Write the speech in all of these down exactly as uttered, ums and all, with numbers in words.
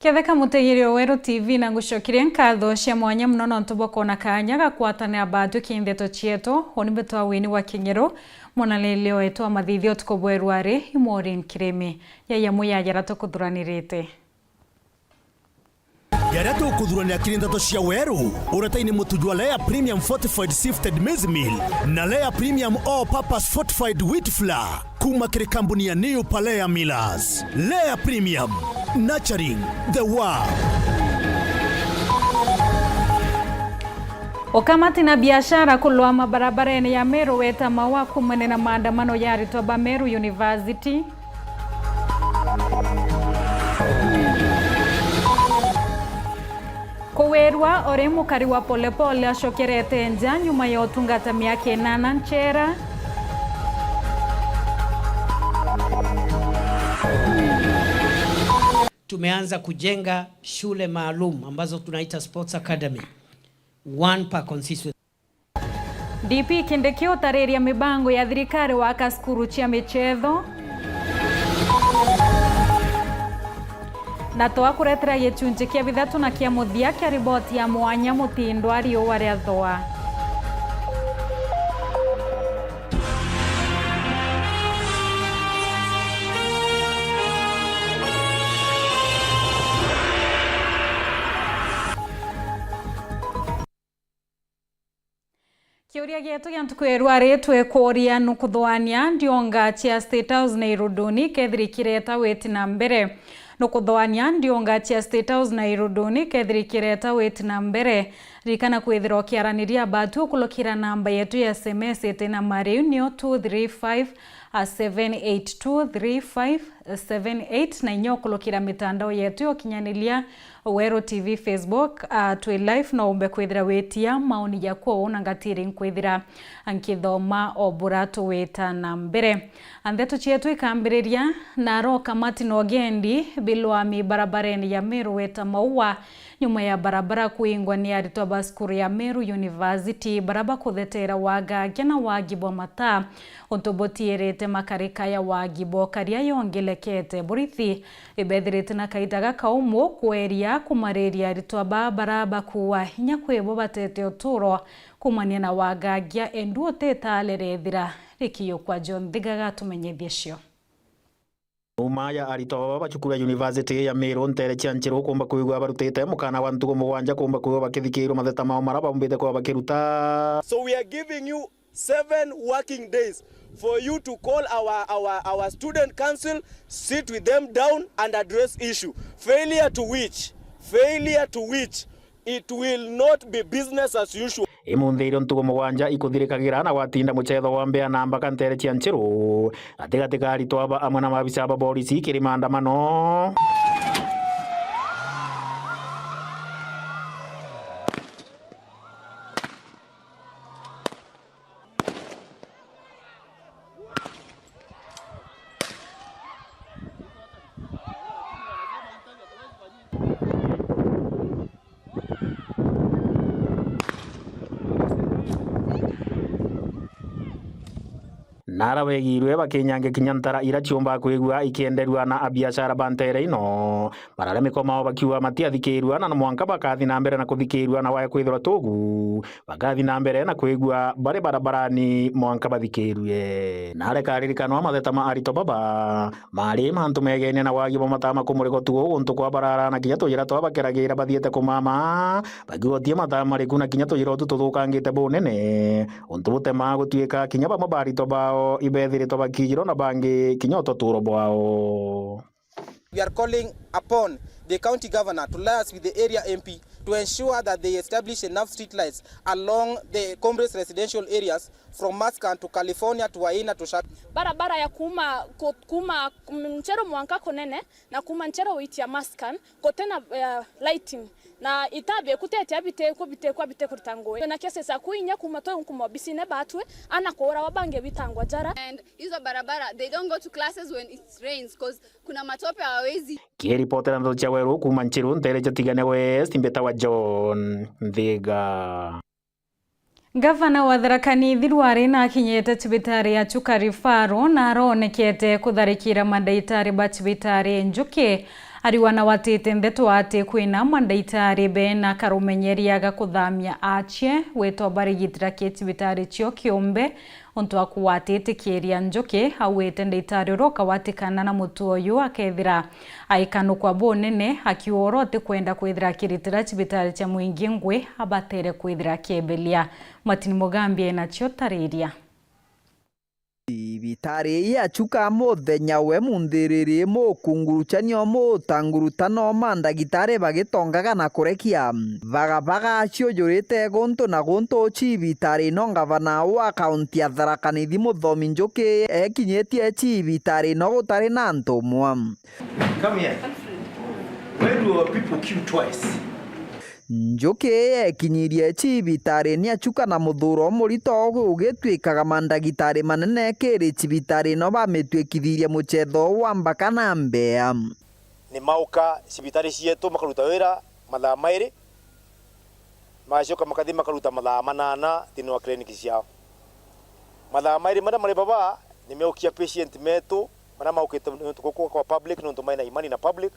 Ketheka mutegeri o Weru T V, na ngucokeria nkatho cia mwanya muno nontu bwa kwona kaanya ga kwatanira batwi ki ndeto cietu. Uni mbitwa Wini wa Kinyeru, mwanalili wetu wa mathithio utuku bweru ari i Maureen Kirimi. Yaya muya jara tukuthuranirite. Jaria tukuthuranira kiri ndeto cia Weru, uretaini mutu jwa Lea Premium Fortified Sifted Maize Meal na Lea Premium All Purpose Fortified Wheat Flour. Kuma kiri kambuni ya New Palea Millers. Lea Premium, nurturing the world. Ukamati na biashara kulwa mabarabarene ya Meru weta maua kumania na maandamano ya aritwa ba Meru University. Kuwirwa uri mukari wa polepole acokerete nja nyuma ya utungata miaka inana nchera. Tumeanza kujenga shule maalum ambazo tunaita Sports Academy, one per constituency. D P Kindiki utariria mibango ya thirikari waka cukuru cia michetho. Na twakuretera gicunji kia bithatu na kia muthia kia riboti ya mwanya mutindwa riua ria thua. Kiuria gietu gia ntuku ya rua ri twikuria, nukuthwania ndionga cia State House na Iruduni kethiri kireta witi na mbere? Nukuthwania ndionga cia State House na Iruduni kethiri kireta witi na mbere? Ririkana kwithira ukiaraniria batu ukulukira namba yetu ya S M S iti na mariu nio two three five seven eight, two three five seven eight, na inya ukulukira mitandao yetu ya ukinyaniria, Weru T V Facebook, ah, twi live, no umbe kwithira witia maoni jaku uu na ngatiri nkwithira nkithoma o bura tuwita na mbere. Ndeto cietu ikambiriria na ro kamati na ugendi bilwami barabarene ya Meru weta maua nyuma ya barabara kuingwa ni aritwa ba cukuru ya Meru University bara bakuthetera wagagia na wagi bwa mataa untu butiirite makarika ya wagi bwa ukaria yongelekete. Borithi ibethirite na kaita gakaumu kweria kumariria aritwa baa bara bakuua inya kwi bo batete uturo kumania na wagagia, endu utitale rethira rikiyukwa. John Thiga gatumenyethia cio. Uma ya aritwa baba ba cukuru ya University ya Meru ntere cia Nchiru kumba kwigua barutite mukana wa ntuku mugwanja kumba kwigua bakithikirwa matheta mao mara baumbite kwa bakiruta. So we are giving you seven working days for you to call our, our, our student council, sit with them down and address issue. Failure to which, failure to which, it will not be business as usual. Imunthi irio ntuku mugwanja ikuthirikagira na gwatinda muchetho wa mbea na mbaka ntere cia Nchiru, gatigati ka aritwa aba amwe na maabisa ba borisi kiri maandamano. Nara wegirwe bakinyange kinya ntara ira ciumba kwigua ikienderua na abiashara ba ntere ino. Bararemikwa mao bakiuga matiathikirua na no mwanka bakathi na mbere na kuthikirua na wae kwithirwa tugu. Bakathi na mbere na kwigua bari barabarani mwanka bathikirue. Nare karirikanwa matheta ma aritwa baba mari mantu megene na wagi bwa matama kumurikwa tuo guntu kwa barara na kinya tuyira twa bakeragira bathiete kumama, bakigotie matama mariku na kinya tuyira utu tuthukangite bunene, untu butemaa gutuika kinya bamwe ba aritwa bao ibethiritwe bakijirwa na bangi kinya ututuro bwao. We are calling upon the county governor to liaise with the area M P to ensure that they establish enough street lights along the Comrades residential areas from Maskan to California to Waina to Shaka. Barabara ya kuma, ku-, kuma Nchero mwanka Kunene na kuma Nchero witia Maskan gutena, eh, lighting. Na itabi kutetia bite kubite kwa bite kurita ngui. Na kesi za kuinya kuma tu kuma obisine batwe, ana kuurawa bangi bitangwa jara. And hizo barabara, they don't go to classes when it rains 'cause kuna matope hawawezi. Kiripotera ndeto cia Weru kuma Nchiru ntere cia Tigania West, mbitawa John Nthiga. Gavana wa Tharaka Nithi Rware nakinyite cibitari ya Chuka Referral na aronekete kutharikira mandagitari ba cibitari Njuki Ariuga na watite ndeto ati kwina mandaitari bena karumenyeria ga kuthamia achie gwitwa barigitira ki cibitari cio kiumbe, untu wa kuwatitikiria Njuki, auite ndaitari uria ukawatikana na mutuo uyu akethira aikanukwa bunene, akiuga uria utikwenda kwithira akiritira cibitari cia mwingi ngui abatere kwithira akiebelia. Martin Mugambi enacio tariria. Cibitari ya Chuka muthenya we munthiriri mukunguruchania umutangurutano mandagitari bagitongaga na kurekia bagabaga ciujurite guntu na guntu. Cibitari no ngavana wa kaunti ya Tharaka Nithi Muthomi Njuki ekinyitie cibitari no gutari na antu umwe. Come here. Why do our people queue twice? Njuki ekinyirie cibitari ni achuka na muthuro murito ugitwikaga mandagitari manene kiri cibitari no bamitwikithirie muchetho wa mbaka na mbea. Ni mauka cibitari cietu makaruta wira mathaa mairi, magacoka makathi makaruta mathaa manana thiini wa clinic ciao. Mathaa mairi maria mari baba ni meukia patient metu maria maukite nontu guku kwa public, nontu maina imani na public,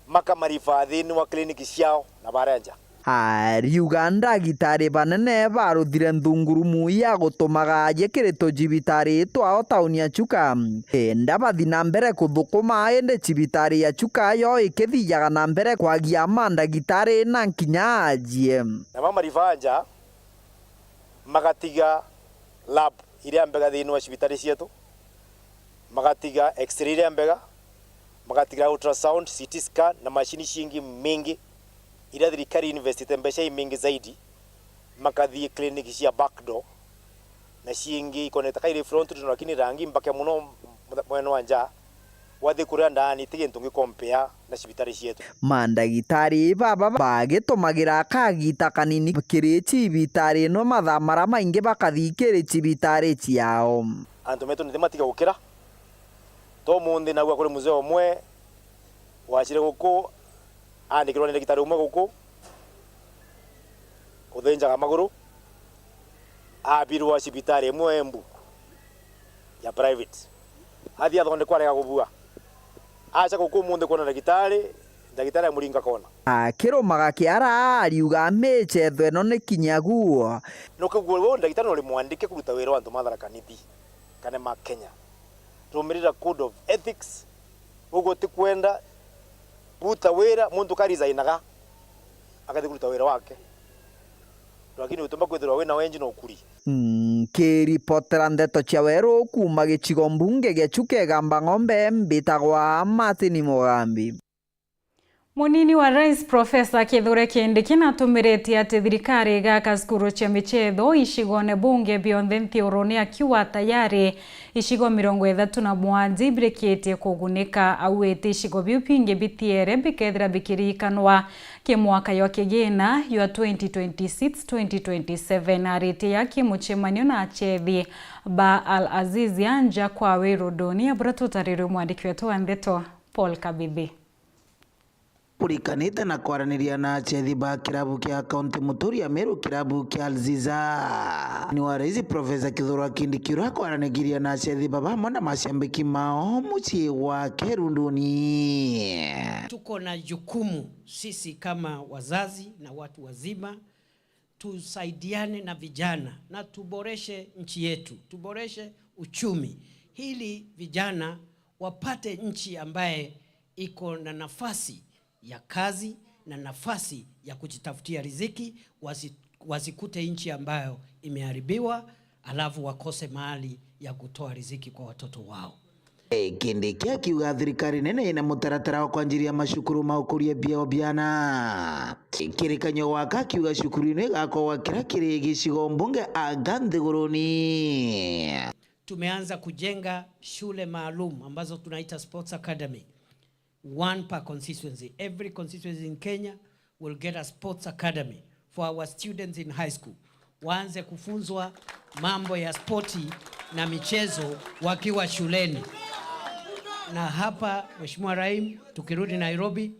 makamarifaa thiini wa clinic ciao na baria nja. Ariuga ndagitari banene baruthire nthungurumu ya gutumaga aje kiri tucibitari twao tauni ya Chuka, enda bathi na mbere kuthukuma, indi cibitari ya Chuka yo ikithijaga na mbere kwagia mandagitari na nkinya ajie. Na mamarifaa nja, magatiga lab iria mbega thiini wa cibitari cietu, magatiga x-ray iria mbega, magatiga ultrasound, C T scan na macini ciingi mingi iria thirikari investite mbeca imingi zaidi, makathii clinic cia backdoor na ciingi ikonete kairi front door, lakini rangi mbake muno mwena wa nja. Wathi kuria ndaani, ti gintu ngikompea na cibitari cietu. Mandagitari baba bagitumagira kagita kanini kiri cibitari ino, mathaa maria maingi bakathi kiri cibitari ciao. Antu metu niti matiga gukira. To munthi naua kuri mzee umwe wacire guku, aandikirwa ni ndagitari umwe guku, uthinjaga maguru, abirwa cibitari imwe Embu ya private. Athi athondekwa arega kubua. Acha guku umunthi kwona ndagitari, ndagitari amuringa kona. Akirumaga kiara, ariuga michetho ino ni kinyagu. Nukigua we ndagitari nuri mwandike kuruta wira wa antu ma Tharaka Nithi kana ma Kenya. Rumirira code of ethics. Uguo ti kwenda, ruta wira, muntu ka resignaga, akathi kuruta wira wake. Lakini utumba kwithirwa wina wenji na ukuri. Nkiripotera ndeto cia weru kuuma gicigo mbunge gia Chuka Igamba Ng'ombe, mbitagwa Martin Mugambi. Munini wa Rais Profesa Kithure Kindiki natumiritie ati thirikari igaka cukuru cia michetho icigone bunge bionthe nthigurune, akiuga tayari icigo mirongo ithatu na mugwanja ibirikitie kugunika. Auite icigo biu bingi bitiere bikethira bikirikanwa ki mwaka jwa kigina jwa twenty twenty-six twenty twenty-seven. Aritie aki mucemanio na achethi ba Al Azizia nja kwa Wiruduni, abura tutarirwe mwandiki wetu wa ndeto Paul Kabithi. Kurikanite na kwaraniria na achethi ba kirabu kia County Muturi ya Meru, kirabu kia Alziza, ni wa Rais Profesa Kithure Kindiki uria akwaranikiria na achethi baba amwe na mashabiki mao mucii gwake Runduni. Tuko na jukumu sisi kama wazazi na watu wazima, tusaidiane na vijana na tuboreshe nchi yetu, tuboreshe uchumi, ili vijana wapate nchi ambaye iko na nafasi ya kazi na nafasi ya kujitafutia riziki, wasi-, wasikute nchi ambayo imeharibiwa, alafu wakose mahali ya kutoa riziki kwa watoto wao. Kindiki akiuga thirikari nene ina mutaratara wa kwanjiria macukuru ma ukuria biao biana. Kirikanio gwaka akiuga cukuru ino igakwa gwa kira kiri gicigo mbunge anga nthiguruni. Tumeanza kujenga shule maalum ambazo tunaita Sports Academy. One per constituency. Every constituency in Kenya will get a sports academy for our students in high school. Waanze kufunzwa mambo ya spoti na michezo wakiwa shuleni. Na hapa, Mheshimiwa Rahim, tukirudi Nairobi,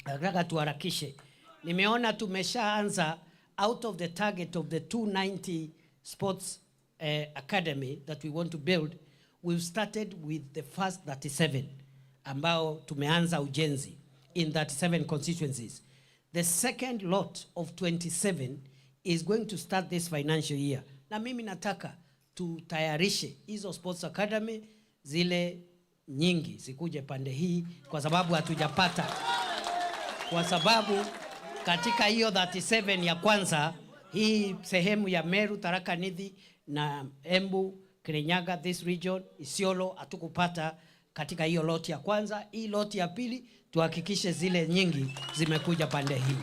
nataka tuharakishe. Nimeona tumeshaanza, out of the target of the two ninety sports eh, academy that we want to build, we've started with the first thirty-seven. ambao tumeanza ujenzi in thirty-seven constituencies. The second lot of twenty-seven is going to start this financial year. Na mimi nataka tutayarishe hizo sports academy, zile nyingi zikuje pande hii, kwa sababu hatujapata. Kwa sababu katika hiyo thirty-seven ya kwanza, hii sehemu ya Meru, Tharaka Nithi na Embu, Kirinyaga, this region, Isiolo, hatukupata katika hiyo lot ya kwanza. Hii lot ya pili, tuhakikishe zile nyingi zimekuja pande hii.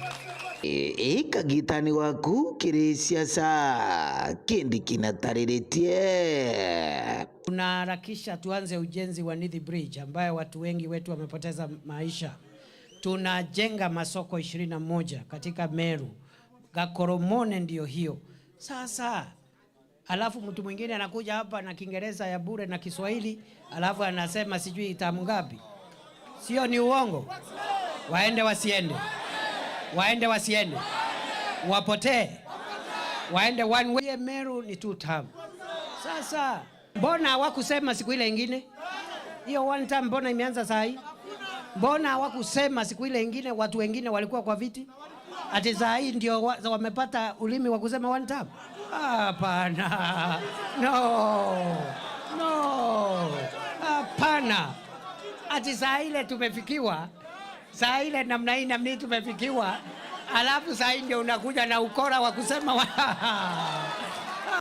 Ii kagitani waku kiri siasa kindi kinatariritie. Tunaharakisha tuanze ujenzi wa Nithi Bridge, ambayo watu wengi wetu wamepoteza maisha. Tunajenga masoko ishirini na moja katika Meru. Gakoromone ndio hiyo. Sasa, alafu mtu mwingine anakuja hapa na Kiingereza ya bure na Kiswahili, alafu anasema sijui tamu ngapi. Sio ni uongo? Waende wasiende? Waende wasiende? Wapotee? Waende one way? Meru ni two term. Sasa, mbona hawakusema siku ile ingine? Hiyo one term mbona imeanza saa hii? Mbona hawakusema siku ile ingine watu wengine walikuwa kwa viti? Ati saa hii ndio wa-, wamepata ulimi wa kusema one term? Hapana. No. No. Hapana. Ati saa ile tumefikiwa, saa ile namna hii, namna hii tumefikiwa, alafu saa hii ndio unakuja na ukora wa kusema wa-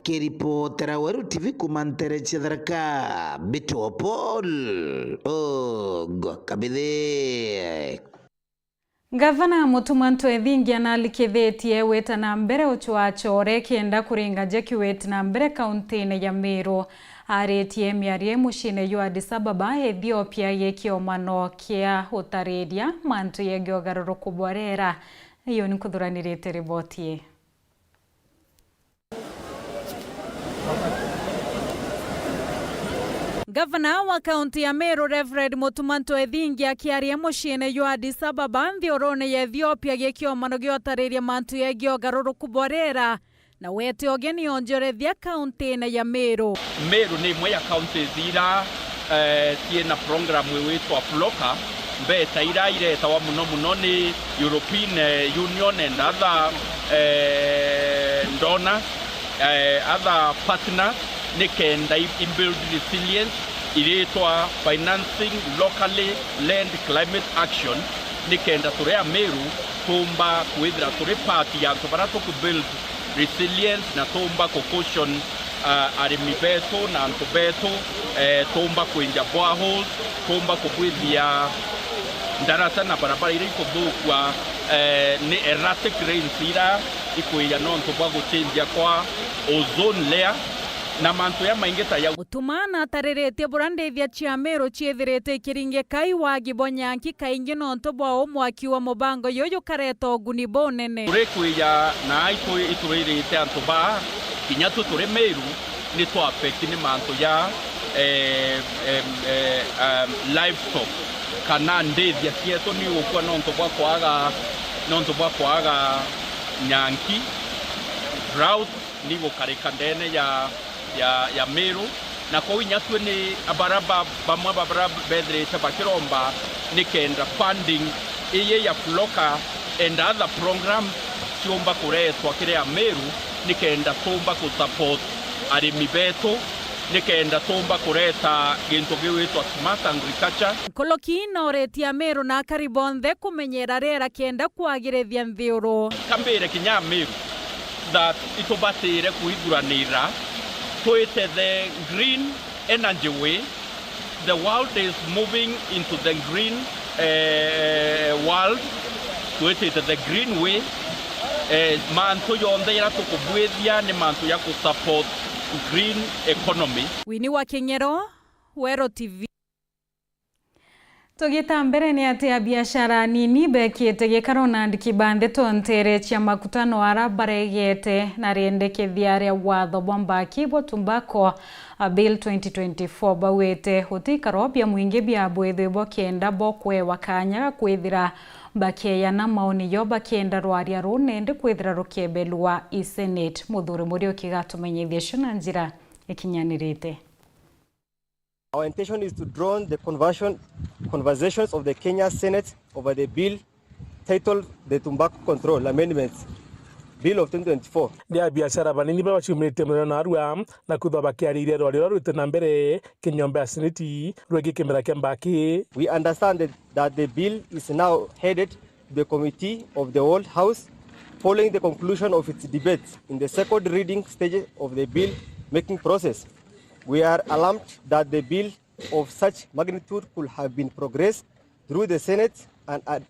Kiripotera Weru T V kuma ntere cia Tharaka, Mbitwa Paul Ogwa Kabithi. Ngavana Mutuma Ntwethingia naalikithitie wita na mbere ucwachore kenda kuringa jeki wit na mbere kauntine ya Meru. Aaritie miario ii muciine jwa Addis Ababa, Ethiopia, gikiomano kia utariria mantu yegii ugaruruku bwa riera. Iyo ni nkuthuranirite riboti ii. Ngavana wa kaunti ya Meru, Reverend Mutuma Ntwethingia, akiaria muciine jwa Addis Ababa, nthiurune ya Ethiopia, gikiomano gia utariria mantu yegii ugaruruku bwa riera, na wete ugeni onjorethia kauntine ya Meru. Meru ni imwe ya counties ira, eh, ciina program iwitwa FLOCA. Mbeca ira iretawa muno muno ni European, eh, Union and other, eh, donors, eh, other partners, ni kenda i, i build resilience, iritwa Financing Locally Led Climate Action, ni kenda turi Ameru tuumba kwithira turi part ya antu baria tuku build resilience na tuumba ku cushion, ah, arimi betu na antu betu, eh, tuumba kwinja boreholes, tuumba kubwithia ndaraca na barabara iria ikuthukua, eh, ni erratic rains iria ikwija nontu bwa gucenjia kwa ozone layer na mantu jamaingi ta jau. Mutuma naatariritie buria ndithia cia Meru ciithirite ikiringika i wagi bwa nyanki kaingi nontu bwa umwaki wa mubango juju jukareta uguni bunene. Turi kwija na itu-, ituririte antu baa, kinya tu turi Meru, ni twa affect ni mantu ja, eh, em, eh, em, livestock, kana ndithia cietu ni gukua nontu bwa kwaga, nontu bwa kwaga nyanki, drought, ni gukarika ndene ya, ya, ya Meru. Na kwou inya tui ni abara ba-, bamwe babara bethirite bakiromba ni kenda funding iyi ya FLOCA and other programs ciumba kuretwa kiri Ameru ni kenda tuumba ku support arimi betu, ni kenda tuumba kureta gintu giwitwa smart agriculture. Nkuluki nooretie Ameru na akari bonthe kumenyera riera kenda kwagirithia nthiuru. Kambire kinya Ameru that itubatire kwithuranira twite the green energy way. The world is moving into the green, eh, world. Twitite the green way. Eh, mantu jonthe jaria tukubwithia ni mantu ja ku support green economy. Winnie wa King'ero, Weru T V. Tugita mbere, ni ati abiashara anini bekite gikaro na andiki ba ndeto nteere cia makutano ara baregete na riendekethia ria watho bwa mbaki bwa Tobacco, a Bill twenty twenty-four, baugite guti ikaro bia mwingi bia bwithwe bo kenda bo kwewa kanya ga kwithira bakeeyana maoni jo bakienda rwaria ruu nende kwithira rukebelwa i Senate. Muthuri Muriuki gatumenyithia cio na njira ikinyanirite. Our intention is to drone the conversion conversations of the Kenya Senate over the bill titled the Tobacco Control Amendments Bill of twenty twenty-four. Ni abiashara banini baria baciumiritie miriro na arua na kwithwa bakiariria rwario ruria rwite na mbere kinyomba ya Seneti rwegii kimera kia mbaki. We understand that, that the bill is now headed to the committee of the World House following the conclusion of its debate in the second reading stage of the bill making process. We are alarmed that the bill of such magnitude could have been progressed through the Senate and, and,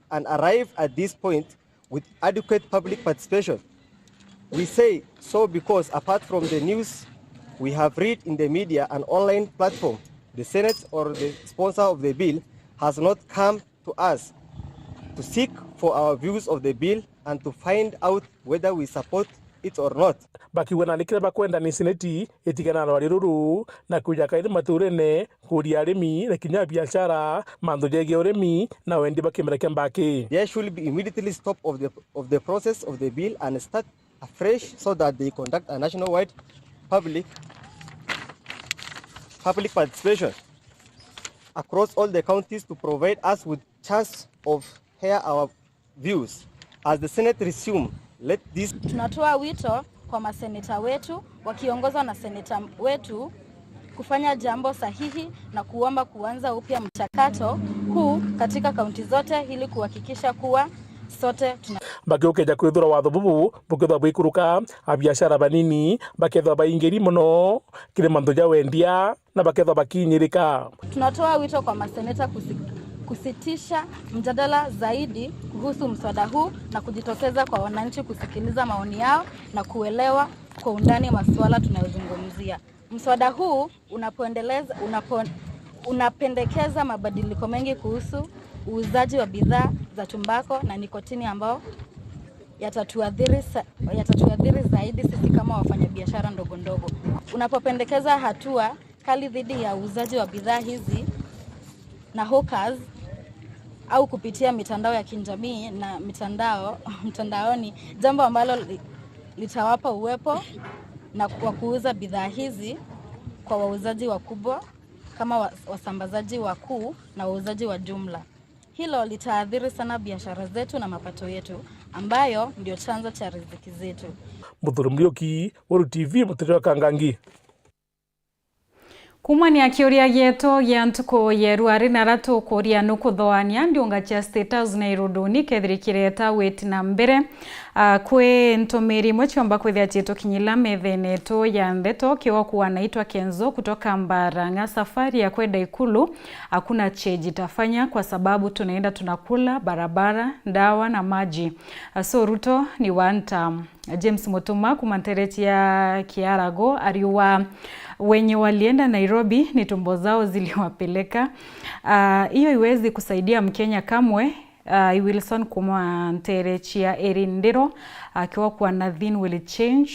and arrive at this point with adequate public participation. We say so because, apart from the news we have read in the media and online platform, the Senate or the sponsor of the bill has not come to us to seek for our views of the bill and to find out whether we support it or not. Bakiuga nandi kiria bakwenda ni Seneti itigane na rwario ruru na kuja kairi maturene kuria arimi na kinya biashara mantu jegie urimi na wendi ba kimera kia mbaki. There should be immediately stop of the, of the process of the bill and start afresh so that they conduct a nationwide public, public participation across all the counties to provide us with chance of hear our views. As the Senate resume, let this Tunatoa wito kwa maseneta wetu wakiongozwa na seneta wetu kufanya jambo sahihi na kuomba kuanza upya mchakato huu katika kaunti zote ili kuhakikisha kuwa sote tuna Bakiukeja kwithirwa watho bubu bukethwa bwikuruka, abiashara banini bakethwa baingiri mono kiri mantu ja wendia na bakethwa bakinyirika. Tunatoa wito kwa maseneta kusi-, kusitisha mjadala zaidi kuhusu mswada huu na kujitokeza kwa wananchi kusikiliza maoni yao na kuelewa kwa undani masuala tunayozungumzia. Mswada huu unapoendeleza, unapo-, unapendekeza mabadiliko mengi kuhusu uuzaji wa bidhaa za tumbako na nikotini ambao yatatuathiri sa-, yatatuathiri zaidi sisi kama wafanyabiashara ndogo ndogo. Unapopendekeza hatua kali dhidi ya uuzaji wa bidhaa hizi na hawkers au kupitia mitandao ya kijamii na mitandao mtandaoni, jambo ambalo li-, litawapa uwepo na wa kuuza bidhaa hizi kwa wauzaji wakubwa kama wa-, wasambazaji wakuu na wauzaji wa jumla. Hilo litaathiri sana biashara zetu na mapato yetu, ambayo ndio chanzo cha riziki zetu. Muthuri Muriuki, Weru T V, Mutere wa Kangangi. Kumania kiuria gietu gia ntuku ya rua ri nara tukuria nukuthoania ndiunga cia State House na iruduni kethiri kireta witi na mbere. Ah, kwi ntumiri imwe ciomba kwithia ciitukinyila methene yetu ya ndeto, kiwa kuwa naitwa Kenzo kutoka Mbarang'a, safari ya kwenda Ikulu, hakuna change itafanya kwa sababu tunaenda tunakula barabara, dawa na maji. Ah, so Ruto ni one term. James Mutuma kuma nterechi ya Kiarago ariuga wenye walienda Nairobi ni tumbo zao ziliwapeleka. Ah, hiyo iwezi kusaidia Mkenya kamwe. Ah, i Wilson kuma nterechi ya Erindiro akiwa kwa nothing will change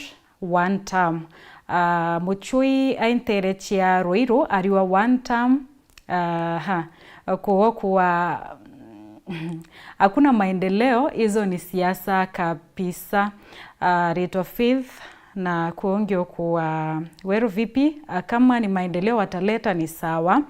one term. Ah, Muchui ai nterechi ya Ruiru ariwa one term. Aha, kugo kuwa hakuna maendeleo, hizo ni siasa kabisa. Ah, Rito Faith na kuongio kuwa Weru vipi? Ah, kama ni maendeleo wataleta ni sawa.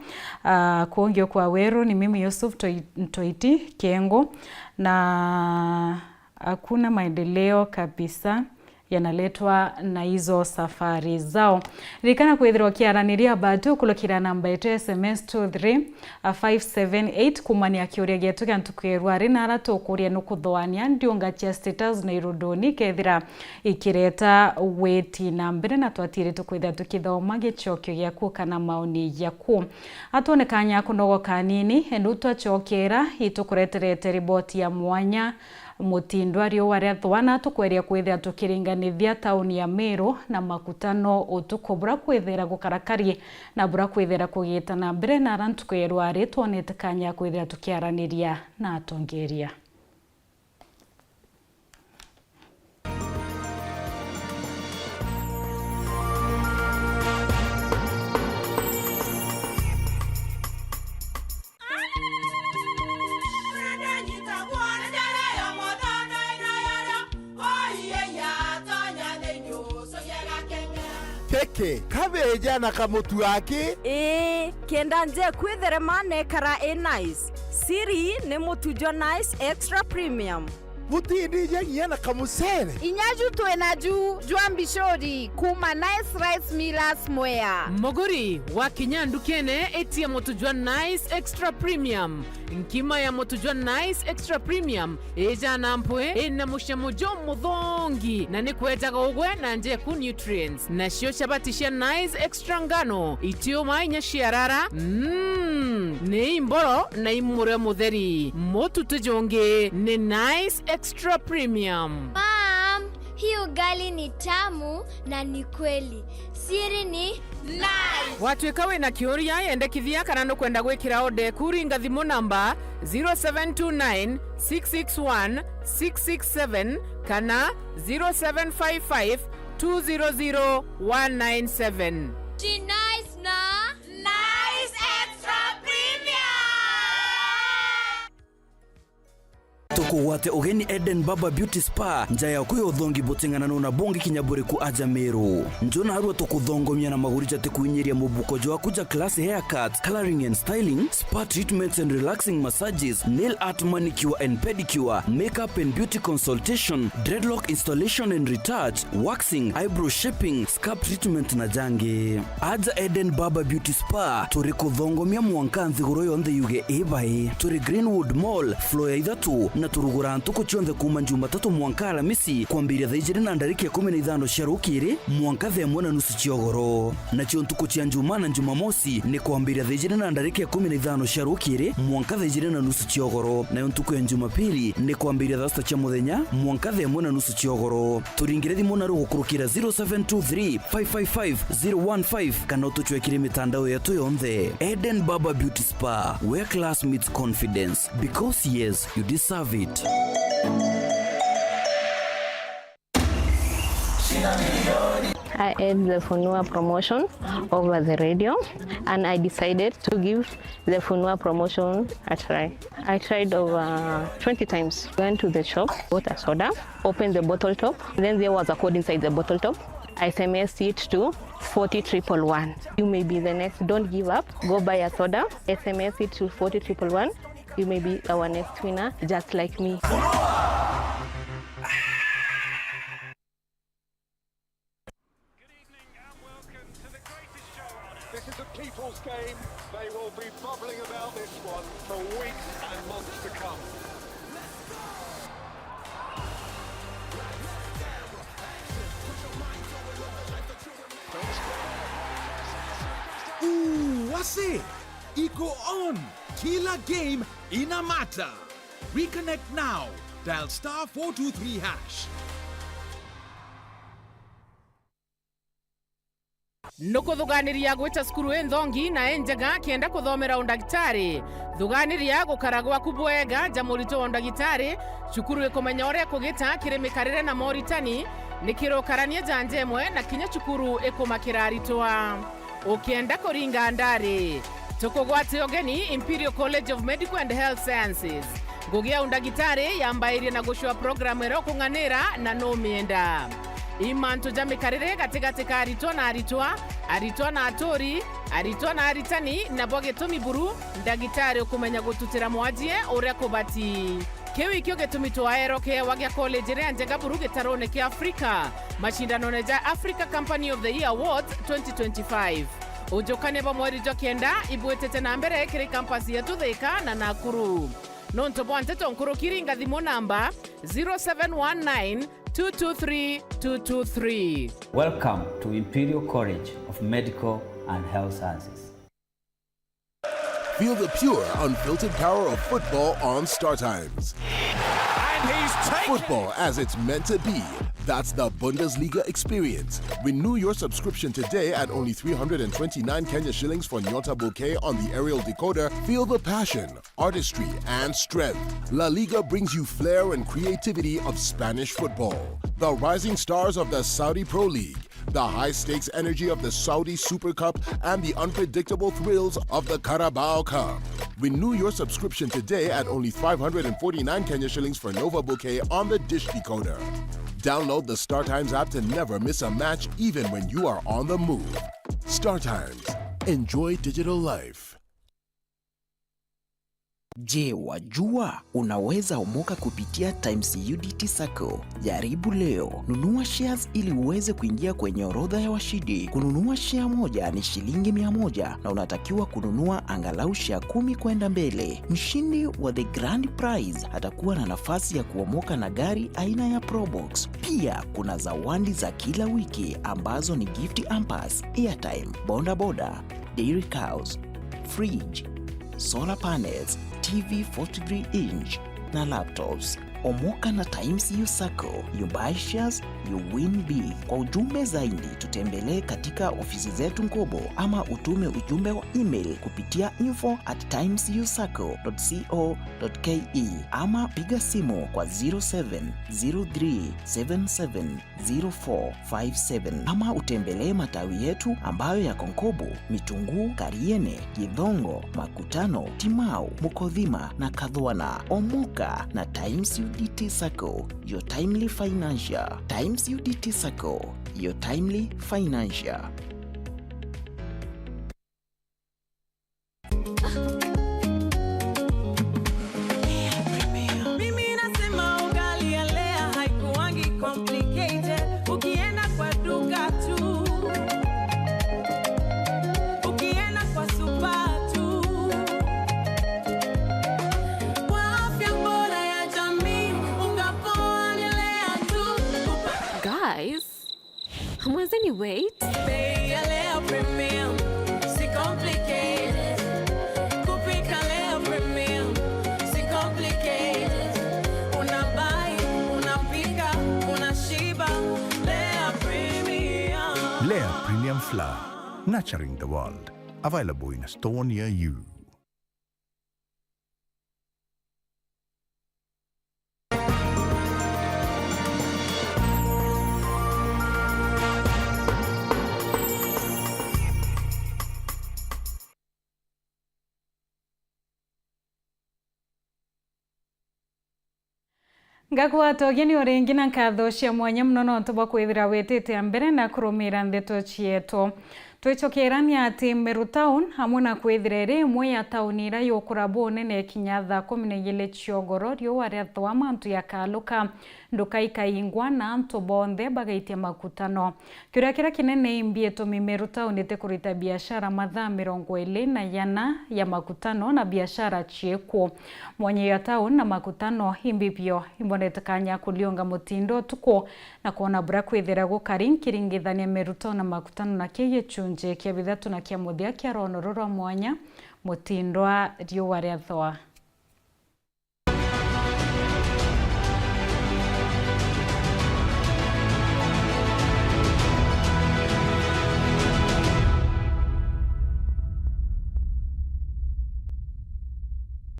Ah, kuongio kwa Weru ni mimi Yusuf Toi-, Ntoiti Kengo na hakuna maendeleo kabisa yanaletwa na hizo safari zao. Ririkana kwithirwa ukiaraniria Batu kulukira namba yetu ya S M S two three five seven eight kumania kiuria gietu gia ntuku ya rua ri nara tukuria nukuthoania ndiunga cia State House na iruduni kethira ikireta witi na mbere na twatiri tukwithira tukithoma gicokio giaku kana maoni jaku. Atwone kanya kunogoka kanini, enu twacokera itukureterete riboti ya mwanya. Mutindo a riua ria thwana tukweria kwithira tukiringanithia tauni ya Meru na Makutano utuku bura kwithira gukarakari na bura kwithira kugita na mbere na ara ntuku ya rwari twonete kanya ya kwithira tukiaraniria na atongeria. Eke, kabeja na kamutu aki? Ii, kenda njeku itherema na ikara i nice. Siri ni mutu jwa Nice Extra Premium. Butindija nginya na kamucere? Inya ju twi naju jwa mbicuri kuuma Nice Rice Millers Mwea. Muguri, wakinya ndukene, itia mutu jwa Nice Extra Premium. Nkima ya mutu jwa Nice Extra Premium ijana mpwi, ina mucamo jumuthongi, na ni kwejaga ugwe na njeku nutrients. Nacio chabati cia Nice Extra ngano, itiuma inya ciarara, mm, ni imboro na imurio mutheri. Mutu ti jungi, ni Nice Extra Premium. Mom, hii ugali ni tamu na ni kweli. Siri ni Nice. Watuika wina kiuria, yendekithia kana nukwenda gwikira order eku, ringa thimu namba zero seven two nine six six one six six seven kana zero seven five five two zero zero one nine seven. Ti Nice na Nice Extra Premium. Tukugwate ugeni Eden Barber Beauty Spa, nja yaku ya uthongi buting'ananu na bungi kinya buriku aja Meru. Njo narua tukuthongomia na maguri jatikuinyiria mubuko jwaku ja classy haircut, colouring and styling, spa treatments and relaxing massages, nail art, manicure and pedicure, makeup and beauty consultation, dreadlock installation and retouch, waxing, eyebrow shaping, scalp treatment na jangi. Aja Eden Barber Beauty Spa, turi kuthongomia mwanka nthiguru yonthe yuge i bai. Turi Greenwood Mall, floor ya ithatu, na turuguraa ntuku cionthe kuuma Jumatatu mwanka Alamisi, kwambiria thaa ijiri na ndarika ikumi na ithano cia rukiri mwanka thaa imwe na nusu cia ugoro. Nacio ntuku cia Njumaa na Jumamosi ni kwambiria thaa ijiri na ndarika ikumi na ithano cia rukiri mwanka thaa ijiri na nusu cia ugoro. Nayo ntuku ya Jumapili ni kwambiria thaa sita cia muthenya mwanka thaa imwe na nusu cia ugoro. Turingire thimu naru gukurukira zero seven two three, five five five, zero one five kana utucwekire mitandao yetu yonthe. Eden Barber Beauty Spa, where class meets confidence. Because yes, you deserve it. I heard the Funua promotion over the radio and I decided to give the Funua promotion a try. I tried over twenty times. Went to the shop, bought a soda, opened the bottle top. Then there was a code inside the bottle top. I S M S it to forty triple one. You may be the next. Don't give up. Go buy a soda. S M S it to forty triple one. You may be our next winner, just like me. Good evening and welcome to the greatest show on earth. This is a people's game. They will be bubbling about this one for weeks and months to come. Ooh, what's it? Iko on. Kila game ina matter. Reconnect now. Dial star four two three hash. Nukuthuganiria gwita cukuru inthongi na injega kienda kuthomera undagitari? Thuganiria gukara gwaku bwega ja murito wa undagitari. Cukuru ikumenya uria ikugita kiri mikarire na moritani, nikirukarania ja nja imwe na kinya cukuru ikumakira aritwa. Ukienda kuringa ndari, tukugwate ugeni Imperial College of Medical and Health Sciences. Ngugi ya undagitari yambairie na gucua programu iria ukung'anira na numienda. I mantu ja mikarire gatigati ka aritwa na aritwa, aritwa na aturi, aritwa na aritani, nabo gitumi buru ndagitari ukumenya gututira mwajie uria kubati. Kiu ikio gitumi twaerwa kiewa gia college iria njega buru gitarone kia Africa, macindanone ja Africa Company of the Year Awards twenty twenty-five. Ujukania bwa mweri jwa kenda ibwitite na mbere kiri campus yetu Thika na Nakuru. Nontu bwa nteto nkuruki, ringa thimu namba zero seven one nine two two three two two three. Welcome to Imperial College of Medical and Health Sciences. Feel the pure, unfiltered power of football on Star Times. And he's taken Football as it's meant to be. That's the Bundesliga experience. Renew your subscription today at only three hundred and twenty-nine Kenya shillings for Nyota Bouquet on the aerial decoder. Feel the passion, artistry, and strength. La Liga brings you flair and creativity of Spanish football. The rising stars of the Saudi Pro League, the high-stakes energy of the Saudi Super Cup, and the unpredictable thrills of the Carabao Cup. Renew your subscription today at only five hundred and forty-nine Kenya shillings for Nova Bouquet on the dish decoder. Download the StarTimes app to never miss a match, even when you are on the move. StarTimes. Enjoy digital life. Je, wajua unaweza omoka kupitia Times U D T Sacco? Jaribu leo. Nunua shares ili uweze kuingia kwenye orodha ya washindi. Kununua share moja ni shilingi mia moja na unatakiwa kununua angalau share kumi kwenda mbele. Mshindi wa the grand prize atakuwa na nafasi ya kuomoka na gari aina ya Probox. Pia kuna zawadi za kila wiki ambazo ni gift hampers, airtime, boda boda, dairy cows, fridge, solar panels, T V forty-three inch na laptops. Omoka na Times U Sacco, you buy shares, you win big. Kwa ujumbe zaidi, tutembelee katika ofisi zetu Nkobo ama utume ujumbe wa email kupitia info at times u sacco dot co dot ke ama piga simu kwa zero seven zero three seven seven zero four five seven, ama utembelee matawi yetu ambayo yako Nkobo, Mitunguu, Kariene, Githongo, Makutano, Timau, Mukothima na Kathwana. Omoka na Times U D T Sacco, your timely financier. Times U D T Sacco, your timely financier. Mimi nasema ugali ya Lea haikuwangi complicated. Ukienda kwa duka tu, ukienda kwa supa tu, kwa afya bora ya jamii, unga poa ni Lea tu. Guys, mwenzeni wait. Bei ya Lea Premium, si complicated. Kupika Lea Premium, si complicated. Una buy, unapika, unashiba. Lea Premium. Lea Premium Flour, nurturing the world. Available in a store near you. Ngagwata ugeni o ringi na nkatho cia mwanya mono nontu bwa kwithira witite mbere na kurumira ndeto cietu. Twicokera ni ati Meru Town, amwe na kwithira iri imwe ya tauni iria yukura bunene kinya thaa kumi na igiri cia ugoro, riua riathwa, mantu yakaluka, nduka ikaingwa na antu bonthe bagaitia makutano. Kiuria kiria kinene imbi itumi Meru Town itikurita biashara mathaa mirongo iri na jana ya makutano na biashara ciikuo? Mwanya ya town na makutano imbi bio imbonete kanya kuliunga mutindo utuku na kwona buria kwithira gukari nkiringithania Meru Town na makutano na kii gicunji kia bithatu na kia muthia kia rwono ruru rwa mwanya mutindo wa riua riathwa.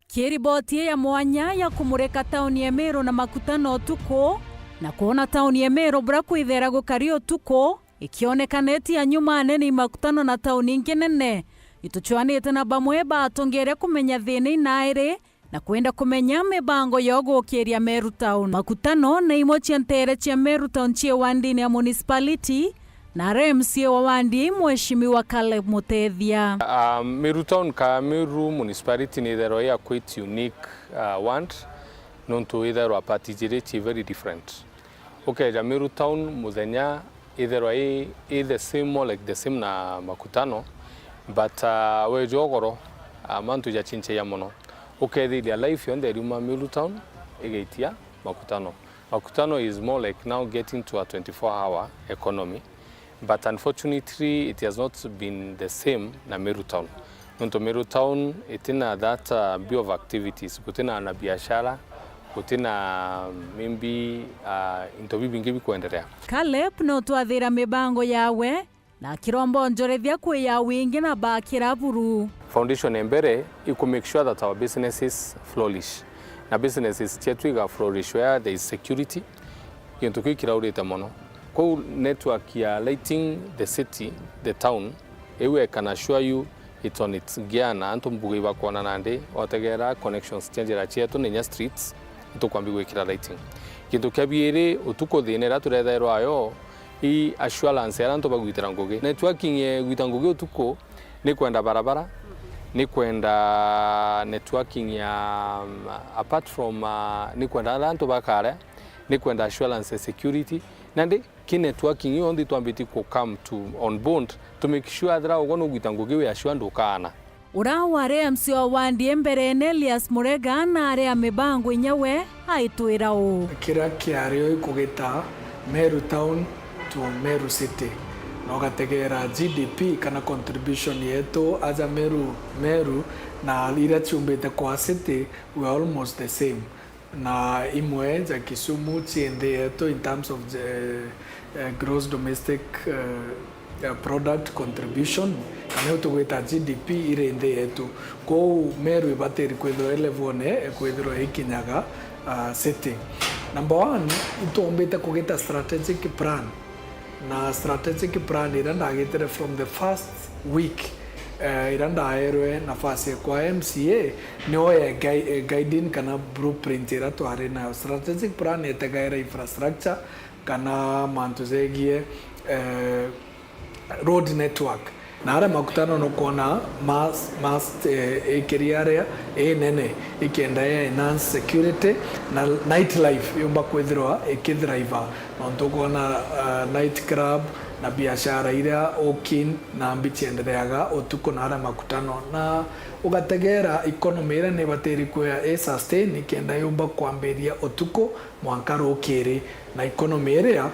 Ki riboti ya mwanya ya kumurika tauni ya Meru na makutano utuku, na kwona tauni ya Meru buria kwithira gukari utuku, ikionekaneti ya nyuma nene i makutano na tauni ingi nene, itucwanite na bamwe batongeria kumenya thina inairi, na kwenda kumenya mibango ya ugukiria Meru Town. Makutano ni imwe cia nteere cia Meru Town cie wandini ya municipality, na aria M C A wa wandi, Mheshimiwa Caleb Mutethia. Um, Meru Town ka Meru municipality ni itherwa i a quite unique, uh, ward, nontu itherwa part ijiri ci very different. Ukeja Meru Town muthenya itherwa i, i the same, more like the same na makutano, but, uh, weja ugoro, uh, mantu jachinchagia mono. Ukethiria life yonthe iriuma Meru Town igaitia makutano. Makutano is more like now getting to a twenty-four hour economy, but unfortunately it has not been the same na Meru Town. Nontu Meru Town itina that, uh, view of activities, gutina ana biashara, gutina maybe, uh, into bibingi bikwenderea. Caleb no twathira mibango yawe, na akiromba onjorethia kwi ya wingi na bakira buru. Foundation ya mbere i ku make sure that our businesses flourish. Na businesses cietu iga flourish where there is security, gintu kiu kiraurite mono. Kwou network ya lighting the city, the town, iu I can assure you it's on its gear, na antu mbuga ibakwona nandi, otegera connections cia njira cietu na inya streets, Tukwambi gwikira lighting. Gintu kia biiri, utuku thina iria turethairwa ayo, i assurance ya aria antu bagwitira ngugi. Networking ya gwita ngugi utuku ni kwenda barabara, ni kwenda networking ya, um, apart from, uh, ni kwenda aria antu bakaria, ni kwenda assurance ya security. Nandi ki networking yonthe twambitie ku come to on board to make sure athira ugwe nugwita ngugi wi assure ndukaana. Ura wari M C wa wandi mberene, Elias Murega, na ari a mibango inya we aitwira uu. Kiria kiario ikugita Meru Town to Meru City, na ugategera G D P kana contribution yetu aja Meru, Meru na iria ciumbite kwa city were almost the same. Na imwe ja Kisumu ci nthi yetu in terms of the, eh, gross domestic, eh, eh, product contribution, kana iu tugwita G D P iri nthi yetu. Kwou Meru ibatiri kwithirwa i level-one ikwithirwa ikinyaga, ah, city. Number one, itwombite kugita strategic plan. Na strategic plan iria ndagitire from the first week, eh, iria ndaerwe nafasi kwa M C A, nio ya gui-, eh, guiding kana blueprint iria twari nayo. Strategic plan yetegaira infrastructure kana mantu jegie, eh, road network. Na aria makutano nukwona mast, mast, eh, ikiria aria inene ikenda ya enhance security na nightlife yumba kwithirwa ikithriva. Nontu ukwona, eh, night club na biashara iria ukin na mbi ciendereaga utuku na aria makutano. Na ugategera economy iria nibatiri kwia i sustain ikenda yumba kwambiria utuku mwanka rukiri. Na economy iria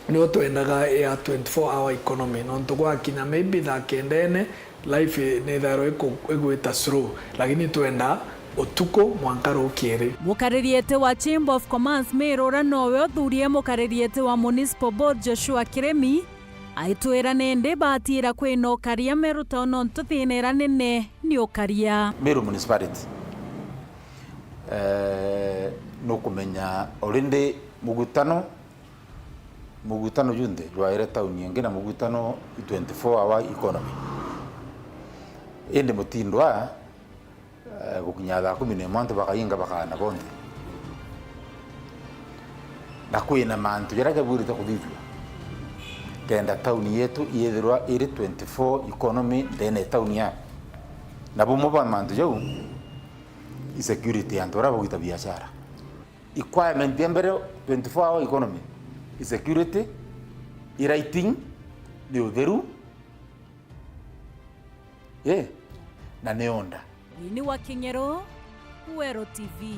nio twendaga ya twenty-four hour economy, nontu gwakinya maybe thaa kendene, life nithairwa iku-, igwita slow, lakini twenda utuku mwanka rukiri. Mukaririeti wa Chamber of Commerce Meru uria nowe uthurie mukaririeti wa Municipal Board Joshua Kiremi, aitwira nindi batiira kwina ukaria Meru Town nontu thina iria nene ni ukaria. Meru Municipality, eh, nukumenya already mugutano Mugutano junthe jwaire tauni ingi na mugutano i twenty-four hour economy. Indi mutindwa, eh, gukinya thaa kumi na imwe antu bakainga bakaana bonthe. Na kwina mantu jaria jabwirite kuthithua kenda tauni yetu yithirwa iri twenty-four economy ndene ya tauni ya. Na bumwe bwa mantu jau i security ya antu baria bagwita biashara. Requirement ya mbere twenty-four hour economy, i security, i lighting, ni utheru, eh, na ni order. Winnie wa King'ero, Weru T V.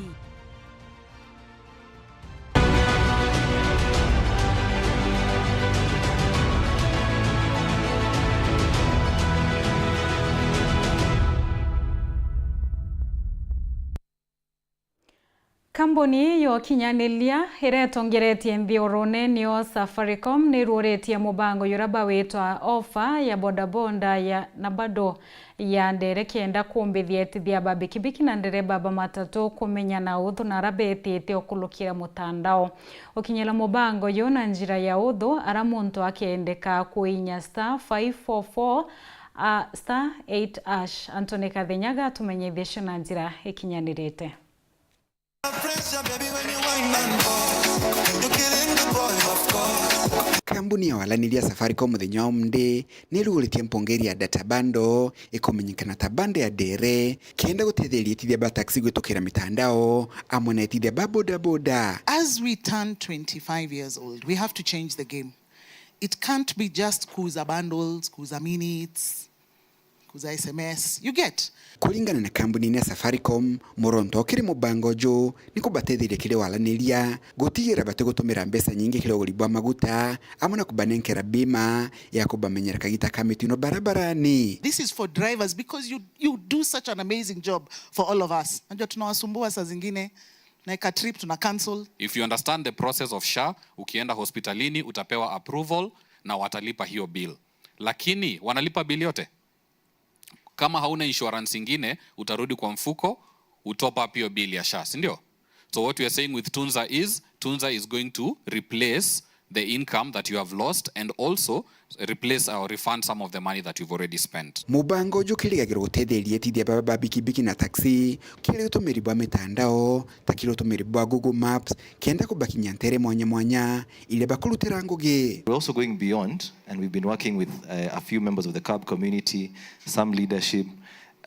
Kambuni ya ukinyaniria iria itongeretie nthiurune niyo Safaricom niruuritie mubango juria bawitwa ofa ya bodaboda ya, na bado ya ndere kenda kumbithia etithia ba bikibiki na ndereba ba matatu kumenya na uthu na aria betite ukulukira mutandao. Ukinyira mubango ju na njira ya uthu, ara muntu akendeka kuinya star five four four, a, star eight hash. Anthony Kathenyaga atumenyithie cio na njira ikinyanirite. Kambuni ya walaniria Safaricom muthenya wa Monday niruguritie mpongeri ya data bundle ikumenyekana ta bundle ya ndere, kenda gutetheria etithia ba taxi gwitukira mitandao, amwe na etithia ba boda boda. As we turn twenty-five years old, we have to change the game. It can't be just kuuza bundles, kuuza minutes, kuuza S M S. You get? Kuringana na kambuni ya Safaricom, muronto kiri mubango uju ni kubatetheria kiri walaniria, gutigira batigutumira mbeca nyingi kiri uguri bwa maguta, amwe na kubanenkera bima ya kubamenyera kagita ka mitino barabarani. This is for drivers because you, you do such an amazing job for all of us. Najua tunawasumbua saa zingine na ika trip tuna cancel. If you understand the process of SHA, ukienda hospitalini utapewa approval na watalipa hiyo bill. Lakini wanalipa bill yote? Kama hauna insurance ingine, utarudi kwa mfuko, utop up hiyo bill ya SHA, si ndio? So what we are saying with Tunza is, Tunza is going to replace the income that you have lost and also replace or refund some of the money that you've already spent. Mubango uju ukirigagirwa gutetheria etithia baba ba bikibiki na taxi, kiri utumiri bwa mitandao, ta kiri utumiri bwa Google Maps, kenda kubakinyia ntere mwanya mwanya iria bakurutira ngugi. We're also going beyond, and we've been working with uh, a few members of the cab community, some leadership.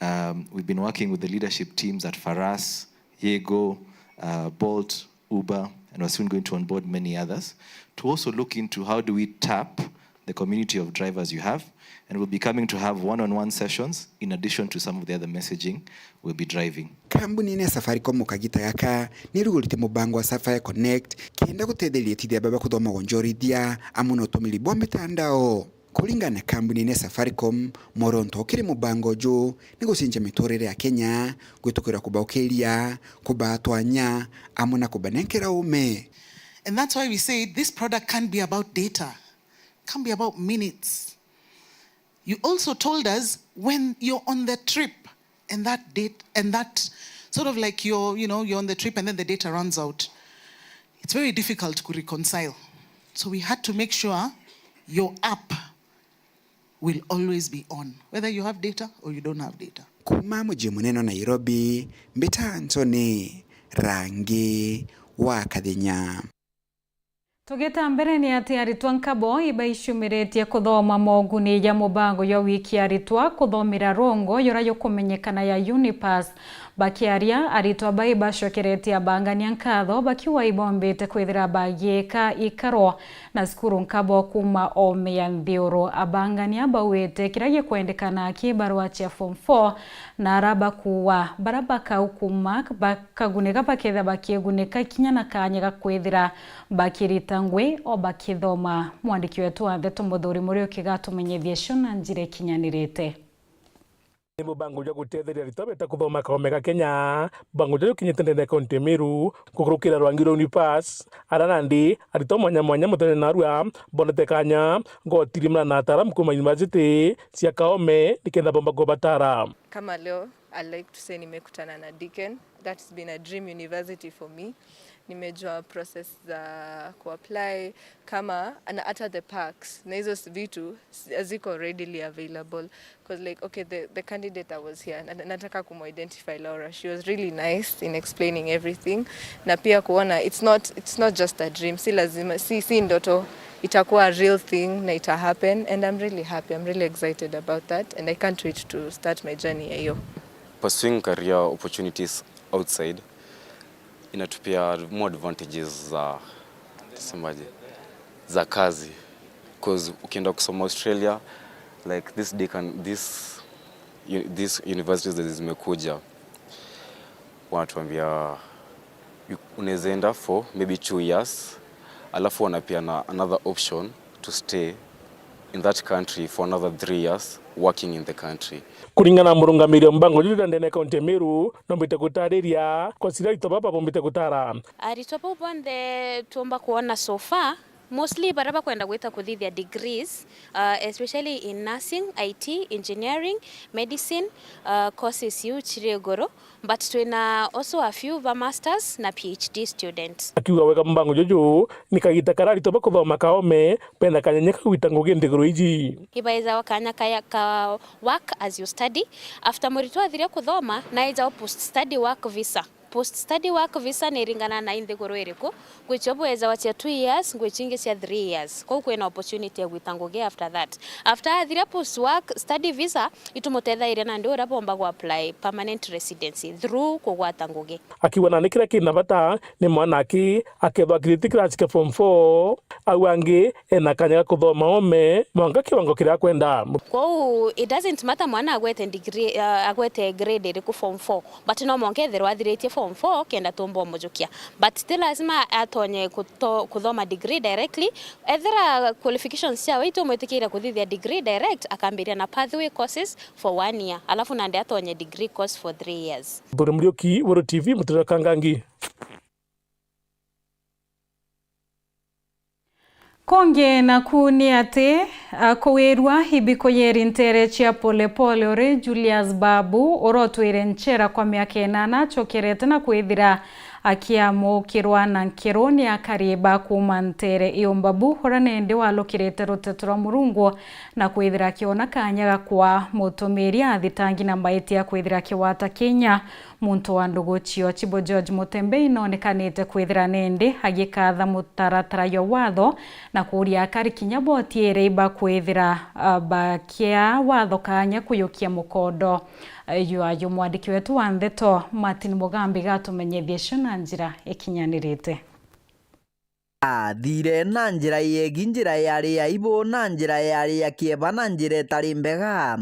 Um, we've been working with the leadership teams at Faras, Yego, uh, Bolt, Uber, and we're soon going to onboard many others to also look into how do we tap the community of drivers you have, and we'll be coming to have one-on-one sessions in addition to some of the other messaging we'll be driving. Kambuni-ini ya Safaricom kagita gaka ni irugurite mubango wa Sapphire Connect kenda gutetheria etithia baba kuthoma gwonjorithia amwe na utumiri bwa mitandao. Kuringana na kambuni-ini ya Safaricom, mworonto kiri mubango uju ni gucenjia miturire ya Kenya gwitukira kubaukiria, kubatwanya, amwe na kubanenkera ume. And that's why we say this product can't be about data, can't be about minutes. You also told us when you're on the trip and that date and that sort of like you're, you know, you're on the trip and then the data runs out. It's very difficult to reconcile. So we had to make sure your app will always be on, whether you have data or you don't have data. Kuuma muji munene wa Nairobi, mbita Anthony Rangi wa Kathenya. Tugita mbere, ni ati aritwa nkabo ibaicumiritie kuthoma moguni ja mubango jwa wiki aritwa kuthomera rongo jura jukumenyekana ya UNIPASS. Bakiaria, aritwa bai bacokeretie abangania nkatho bakiuga ibombite kwithira bagiika ikaro na cukuru nkabo kuuma oome ya nthiuru. Abangania bauite kiria gikwendekana ki barua cia form four na ara bakuuga bara bakau kuuma bakagunika bakethira bakigunika kinya na kaanya ga kwithira bakirita ngui o bakithoma. Mwandiki wetu wa ndeto Muthuri Muriuki gatumenyithie cio na njira ikinyanirite. Ni mubango jwa gutetheria aritwa beta kuthoma kaome ga Kenya. Mubango juju jukinyite ndene ya kaunti ya Meru, kukurukira rwangi rwa UNIPASS, ara nandi aritwa mwanya mwanya muthenya narua bonete kanya gwa utirimana na ataaramu kuuma university cia kaome nikenda bomba kubatara. Kama leo, I like to say nimekutana na Deakin. That's been a dream university for me. Nimejua process za kuapply kama na hata the perks na hizo s- vitu s- haziko readily available, 'cause like, okay, the, the candidate that was here, na- nataka kumidentify Laura. She was really nice in explaining everything, na pia kuona it's not, it's not just a dream, si lazima, si, si ndoto, itakuwa a real thing na ita happen, and I'm really happy, I'm really excited about that, and I can't wait to start my journey ya hiyo. Pursuing career opportunities outside inatupea more advantages za, tusemaje, za kazi, 'cause ukienda kusoma Australia, like this Deakin, this u- these universities zenye zimekuja, wanatuambia you- unaweza enda for maybe two years, alafu wanapeana another option to stay in that country for another three years working in the country. Kuringana na murungamiri wa mbango juju ndene ya kaunti ya Meru, nombite gutariria kwa sira aritwa baba bombite gutara. Aritwa bau bonthe tuumba kwona so far, mostly baria bakwenda gwita kuthithia degrees, uh, especially in nursing, I T, engineering, medicine, uh, courses iu ciri iguru. But twina also a few ba masters na P H D students. Akiuga wega mbango juju ni kagita karia aritwa bakuthoma kaome bena kanyanya ka gwita ngugi nthiguru iji. Ibaezawa kanya ka, ka work as you study. After muritwa athire kuthoma, naejawa post study work visa. Post study work visa ni iringana na i nthiguru iriku. Ngwi cio bwezawa cia two years, ngwi cingi cia three years. Kou kwina opportunity ya gwita ngugi after that. After athira post work study visa, itumutethairia nandi uria bomba gwa apply permanent residency through kugwata ngugi. Akiuga nandi kiria kina bata ni mwana aki akethwa akiritie kirasi kia form four, au angi ena kanya ga kuthoma ome mwanka kiwango kiria akwenda. Kwou it doesn't matter mwana agwete degree, uh, agwete grade iriku form four, but no mwanka ethirwa athiritie form four kenda tumba umujukia. But ti lazima atonye kuto- kuthoma degree directly. Ethira qualifications ciawe itumwitikiria kuthithia degree direct, akambiria na pathway courses for one year, alafu nandi atonye degree course for three years. Muthuri Muriuki, Weru T V, Muturire wa Kangangi. Kongi naku ni ati, a, kuwirua ibikuyeri ntere cia Pole Pole uri Julius Babu, urotwire nchera kwa miaka inana, acokerete na kwithira Akiamukirwa na nkiru ni akari ba kuuma nteere iumba bu, uria nindi walukirite ruteto rwa Murungu na kwithira akiona kaanya ga kwa mutumiri athitangi na maitia kwithira akigwata kinya. Muntu wa ndugu cio Chibo George Mutembei nonekanite kwithira nindi agikatha mutaratara jwa watho na kuuria akari kinya botiere iba kwithira, ah, bakia watho kaanya kuyukia mukondo. Jwa jwa mwandiki wetu wa ndeto Martin Mugambi gatumenyithie cio na njira ikinyanirite. Athire na njira yegi, njira yari ya ibu, na njira yari ya kieba, na njira itari mbega.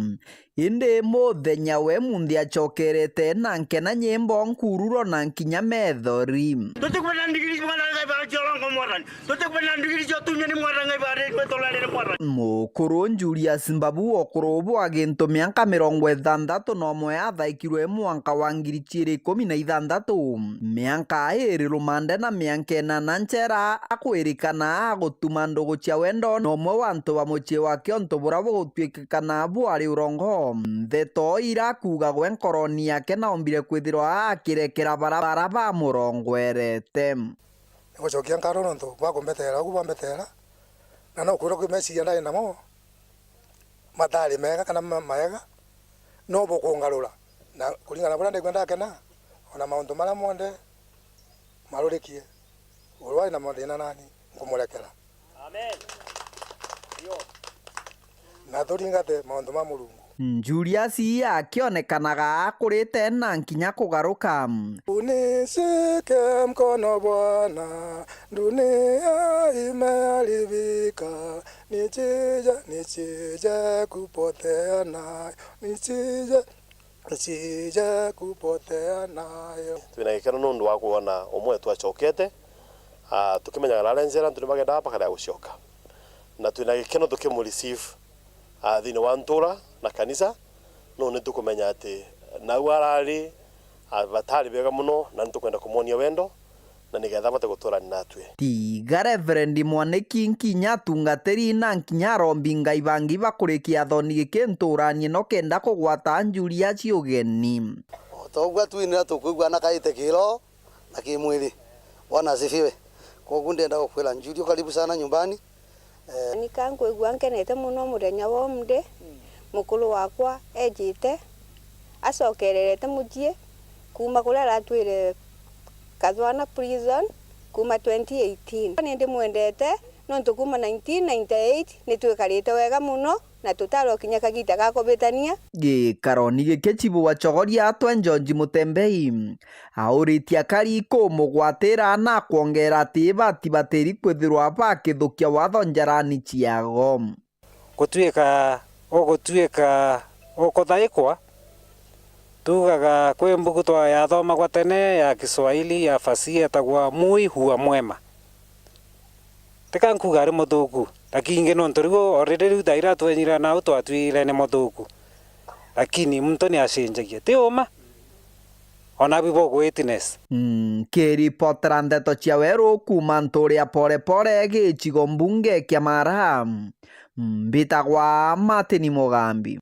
Indi muthenya we munthi acokerete na nkena nyimbo, nkururo na nkinya methori. Tutikwenda ndigiri cia mwana Ngai bara cia urongo Mwathani. Tutikwenda ndigiri cia utunyani Mwathani Ngai bara itwe turarire Mwathani. Mukuru Julius Mbabu, ukuru bwa gintu mianka mirongo ithanthatu na umwe, athaikirwe mwanka wa ngiri ciiri ikumi na ithanthatu. Mianka iiri rumande na mianka inana nchera, akwirikana agutuma ndugu cia wendo na umwe wa antu ba mucii wake untu buria bugutuikikana bwari urongo. Ndeto ira kuugagwe nkoroni yake na ombire kwithirwa akirekera bara, bara bamurongwerete. Nigucokia nkatho nontu bwa kumbeteera ugu bwambeteera, na no kwirwa kwi meciria ndari namo mataari mega kana ma-, maega, no bukungarura, na kuringana na buria ndaigua ndakena, ona mauntu maria monthe marurikie, uria wari na mathina nani, nkumurekera. Amen. Na turingate mauntu ma Murungu. Julius akionekanaga akurite na nkinya kugaruka. Unishike mkono Bwana, dunia imeharibika, nisije, nisije kupotea nayo, nisije, nisije kupotea nayo. Twina gikeno nundu wa kwona umwe wetu acokete, ah, tukimenyaga na aria njera antu ni bagendaga bakarega gucoka. Na twina gikeno tukimu receive, ah, thiini wa ntura na kanisa, nuntu ni tukumenya ati nau arari, ah, batari bega muno, na ni tukwenda kumwonia wendo, na nigetha abote guturania natwe. Tiga Reverend Mwaniki nkinya atungatiri na nkinya arombi Ngai bangi bakurikia thoni giki nturanie no kenda kugwata Julius ugeni. O ta uguo twinira tukwigua na kaite kiro, na kimwiri. Bwana asifiwe. Koguo ndenda gukwira Njuri, karibu sana nyumbani. Eh. Ni ka nkwigua nkenete muno muthenya wa umuthi, mukuru wakwa ejite, acokererete mucii kuuma kuria aratwire Kathwana Prison kuuma twenty eighteen. Ni ndimwendete nontu kuuma nineteen ninety-eight ni twikarite wega muno. Na tutarokinya kagita ga kubitania. Gikaroni giki Chibu wa Chogoria atwe George Mutembei auritie akari kumugwatira na kwongera ati ibati batiri kwithirwa bakithukia watho njarani ciago. Gutuika ugutuika ukuthaikwa, tugaga kwi mbuku twa yathomagwa tene ya Kiswahili ya fasihi yetagwa Mui Huwa Mwema. Tika nkuga ari muthuku, lakini ingi nontu riu already riu thaira twenyira nau twatwire ni muthuku. Lakini muntu ni acenjagia. Ti uma? Ona bi bo witness. Mm, kiripotera ndeto cia weru kuuma nturia pore pore gicigo mbunge kia Mara. Mbitagwa Martin Mugambi.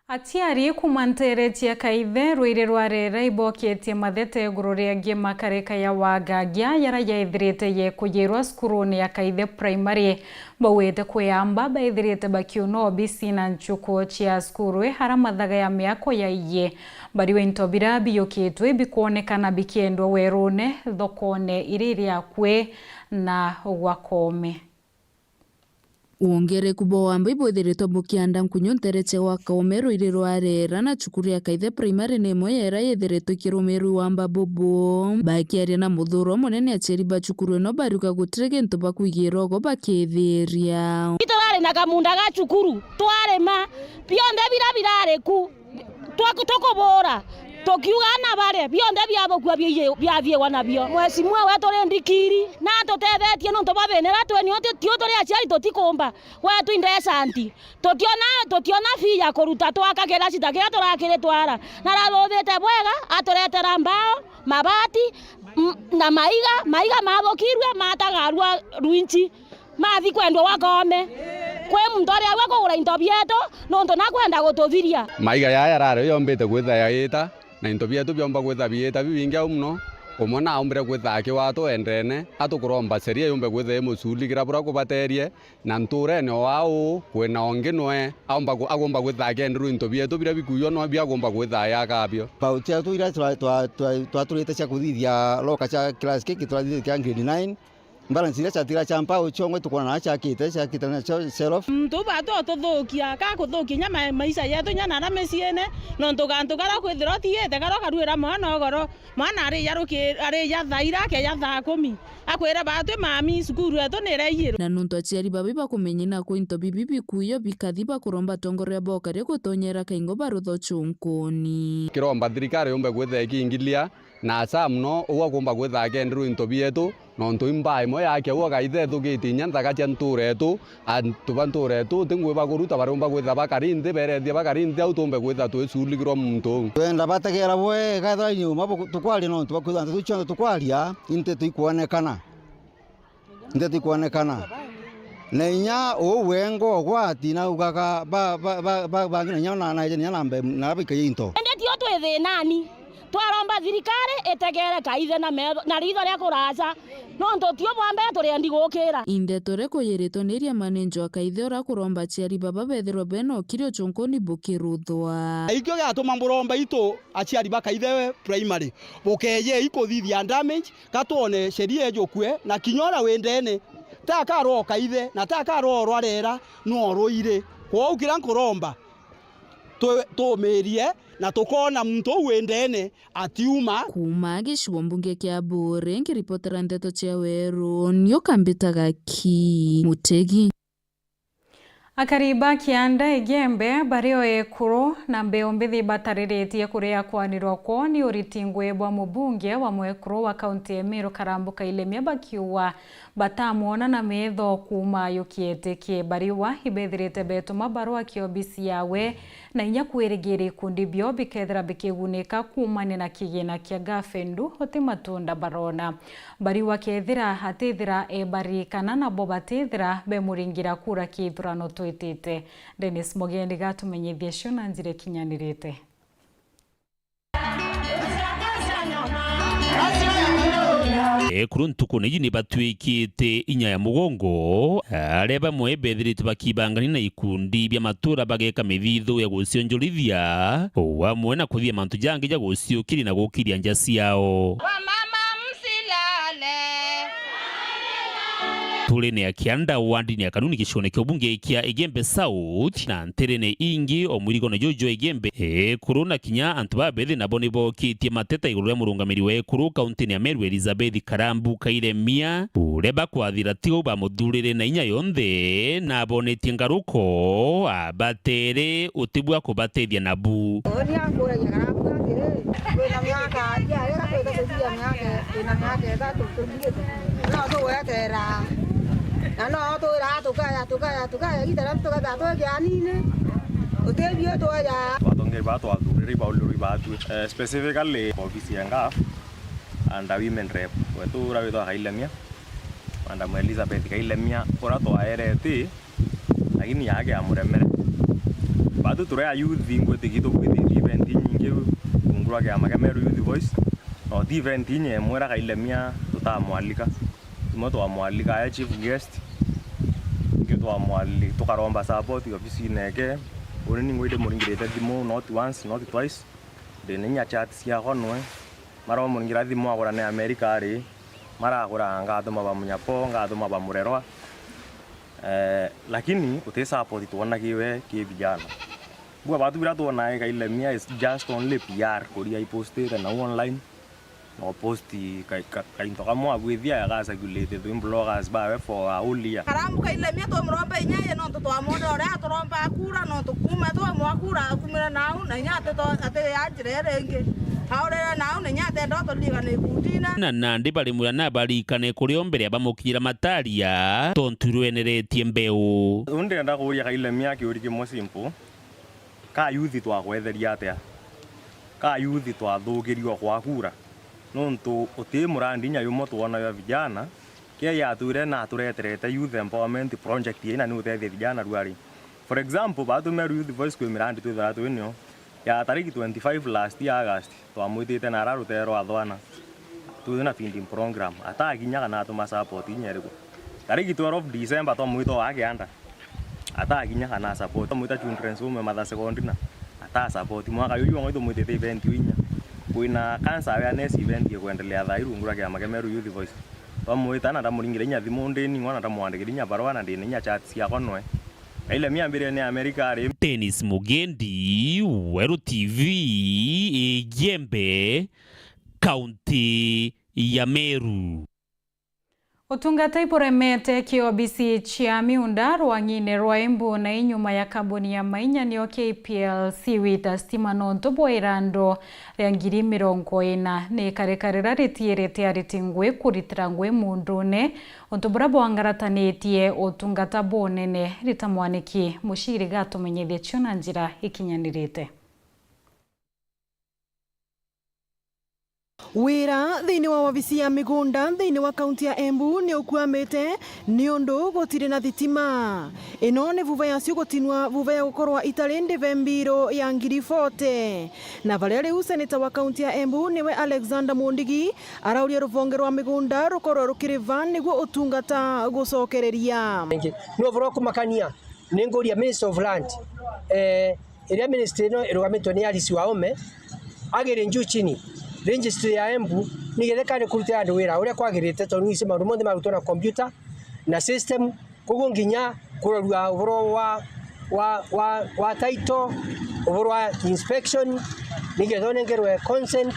Aciari kuuma nteere cia Kaithe, rwiri rwa Rera, iboketie mathete iguru riegie makarika ya Wagagia, yara yaithirite yekuyirwa cukurune ya Kaithe Primary. Bauite kuyamba, baithirite bakiuna obisi na nchuku cia cukuru ii, ara mathaga ya miako yaiye. Bariwa into bira biyukitwe bikwonekana bikiendwa werune, thokone iri iri akui na gwa Koome. Wongereku bwa wambai bwithiritwe bukianda nkunyu nteere cia gwa Kaome, rwiri rwa Rera na cukuru ya Kaithe Primary ni imwe ya iria yithiritwe ikirumirwa wamba bubu. Bakiaria na muthuro munene, aciari ba cukuru ino bariuga gutiri gintu bakwigirwa ugo bakithiria. Iturari na kamunda ga cukuru, twarima, bionthe bira birari ku. Twaku-, tukubura, tukiuga ana baria, bionthe biathukua biathie-, biathiiwa nabio. Mheshimiwa wetu ri ndikiri, na atutethetie nontu bwa thina iria twi nio, ti-, tiu turi aciari tutikumba. Wetu indesanti. Tutiona, tutiona fee ya kuruta twaka kira cita kiria turakiritwara. Na raruthite bwega, aturetera mbao, mabati, m-, na maiga, maiga mathukirue, matagarua rwinchi. Mathi kwendwa gwa Koome. Kwi muntu ari au akugura into bietu, nontu nakwenda gututhiria. Maiga yaya yarari yombite kwitha yaita, na into bietu biomba kwitha biita bibingi au mono. Umwe na aumbire kwithaa akiwatwa wendene, atukuromba sheria yumbe kwithaa imuculikira buria kubaterie, na ntuurene o au kwina ungi nwe aumba ku-, agumba kwithaa akienderwa into bietu biria bikuiywa nwe biagumba kwithaa yakabio. Mbau cietu iria twa-, twa-, twa-, twaturite cia kuthithia loka cia class kiki turathithia kia grade nine, balance iria ciatigara cia mbau ciongwe tukwona na ciakite, ciakite na cio shelf. Muntu uu batu ututhukia, ka kuthukia inya ma-, maisha yetu inya nara miciine, nontu gantu karia ukwithira utiite, karia ukaruira mwana ugoro, mwana arija ruki-, arija thaa ira, akeja thaa kumi. Akwira batwi, "Mami, cukuru yetu ni iraiyirwe." Na nontu aciari babi bakumenyina kwi into bibi bikuiywa bikathi bakuromba atongoria bokaria gutonyera kaingo barutha ucunkuni. Kiromba thirikari yumbe kwitha ikiingilia, na aca mono, uu akumba kwitha akienderwa into bietu, nontu i mbaa imwe yake uu akaitha ethukitie inya nthaka cia ntuura etu, antu ba ntuura etu, ti ngugi bakuruta, bariumba kwitha bakari nthi, berethia bakari nthi, au tumbe kwitha twiculikirwa muntu uu. Twenda bategera bwega, ethira ni uma bu-, tukwaria nontu bakwitha nteto cionthe tukwaria, i nteto ikwonekana. Nteto ikwonekana. Na inya uu wenga ugwati na ugaga ba, ba, ba, ba, bangi na inya na, na, na, na mbere, na baikagia into. Indi tio twi thinani. Twaromba thirikari itegere kaithe na metho, na ritho ria kuraca, nontu tio bwa mbere turiendi gukira. Indeto iriku yiritwe ni iria manager wa kaithe uria akuromba aciari baba bethirwe bena ukiri ucunkuni bukiruthwa? Ikio giatuma mburomba itu aciari ba kaithe primary, bukejei kuthithia damage, ka twone sheria ijukue, na kinya uria wi ndene, ti akarwa o kaithe, na ti akarwa o rwarera, no ruiri. Kwou kiria nkuromba, tu-, tumirie, na tukoona muntu uu wi ndene atiuma. Kuuma gicigo mbunge kia Buuri, nkiripotera nteto cia Weru, ni ukambitaga ki Mutegi. Akari ba kianda Igembe bari o ekuru na mbeu mbithi batariritie kuria kwanirwa kwoo ni uriti ngui bwa mubunge wa mwekuru wa kaunti ya Meru Karambu Kailemia bakiuga batamwona na metho kuuma yukietiki. Bariwa ibethirite betuma barua kiobisi yawe na inya kwirigira ikundi bio bikethira bikigunika kuumania na kigina kia Gafendu uti matunda barona. Bariwa kethira atithira ebaririkana nabo batithira bemuringira kura kia ithurano twitite. Dennis Mugendi gatumenyithia cio na njira ikinyanirite. Ekuru ntukune iji ni batwikite inya ya mugongo, aria bamwe bethiritwe bakibangania na ikundi bia matura bageka mithithu ya gucionjorithia, o amwe na kuthithia mantu jangi ja guciukiria na gukiria nja ciao. Wamama msilale. Turi ni akianda wandini ya Kanuni gicigone kia ubunge kia Igembe South na ntirene ingi o mwirigone juju jwa Igembe, ekuru na kinya antu babethi nabo ni bokitie mateta iguru ria murungamiri wa ekuru kauntini ya Meru Elizabeth Karambu Kairemia, uria bakwathira tiga u bamuthurire na inya yonthe na abonetie ngaruko, abatere uti bwa kubatethia nabu. Uni ankuragia Karambu atiri, wina miaka, ya, ya, kwita kuthia miaka, wina miaka ithatu, tuthire tu. No tugwetera. Na no twira tukaya, tukaya, tukaya, gita riu tukethira twi kianini. Utibio twoya. Atongeria baa twathurire ibaulirwe ibatue. Eh, specifically, ofisi ya Ngaf, and a women rep. Wetu uria witwa Kailemia, Madam Elizabeth Kailemia, uria twaereti, lakini yaage amuremere. Batu turi a youth, ngwitikia tukwithitie event inyingi rungu rwa kiama kia Meru Youth Voice, no ti event inya imwe iria Kailemia tutamwalika. Imwe twamwalika ae chief guest, ingi twamwali-, tukaromba support ofisine eke. Uni ni ngwite muringirite thimu not once, not twice. Ndi na inya chat ciakwa nwe. Maromuringira thimu agura ni Amerika ari. Maragura ngatuma ba Munyapo, ngatuma ba Murerwa. Eh, lakini uti support twona kiwe ki vijana. Bua batu bira twona Kailemia is just only P R, kuria ipostite na online. No post ka, ka, kainto kamwe agwithia aga circulate twi bloggers bawe for a whole year. Karambu Kailemia twamuromba inya ye nontu twamwonera uria aturomba akura, nontu kuma twamwakura akumira nau, na inya ati to, ati ya njira iria ingi. Aurira nau, na inya atenda uturirikana ikundine. Na nandi barimwira na barikane kuria o mbere abamukinyira mataria, tontu rweneretie mbeu. Uu ndenda kuuria Kailemia kiuria kimwe simple. Ka youth twakwetheria atia? Ka youth twathukirio kwa kura? Nontu uti murandi inya yumwe twona ya vijana, kia yatwire na atureterete youth empowerment project ina ni utethia vijana ruari. For example, batu Meru Youth Voice kwi mirandi twithira twinio ya tariki twenty-five last year August, twamwitite na ara rutere rwa Thwana. Twina feeding program, atakinya kana atuma support inya iriku. Tariki twelve December twamwita wa kianda, atakinya kana support. Twamwita children's home Matha Secondary na ata support. Mwaka juju jwonga tumwitite event inya. Kwina cancer awareness event ikwendelea thaa ii rungu rwa kiama kia Meru Youth Voice. Twamwita na ndamuringire inya thimu ndi ning'wa na ndamwandikire inya barua na ndina inya chat ciakwa nwe. Aile miambirene ya Amerika ari. Dennis Mugendi, Weru T V, Igembe, kaunti ya Meru. Utungata iburemete kiobisi cia miunda rwang'ine rwa Embu na inyuma ya kambuni ya mainyanio K P L C wita stima nontu bwa irando ria ngiri mirongo ina ni ikarika riria ritiirite ariti ngui kuritira ngui mundune, untu buria bwangaratanitye utungata bunene. Rita Mwaniki Muciri gatumenyithie cio na njira ikinyanirite. Wira thiini wa wabici ya migunda thiini wa kaunti ya Embu ni ukuamite niundu gutiri na thitima. Ino ni vuva yacio gutinwa vuva ya gukorwa itari ndive mbiro ya ngiri forty. Na varia riu seneta wa kaunti ya Embu niwe Alexander Mundigi arauria ruvonge rwa migunda rukorwe rukiriva niguo utungata gucokereria. Ni uvoro wa kumakania, ni nguria Minister of Land, eh, iria ministry ino irugamitwe ni Alice Wahome, agire njuu chini registry ya Embu, nigetha ikare kurutira andu wira uria kwagirite, tondu nisi maundu monthe marutwa na computer na system, koguo nginya kurorua uvoro wa, wa, wa, wa title, uvoro wa inspection, nigetha unengerwe consent,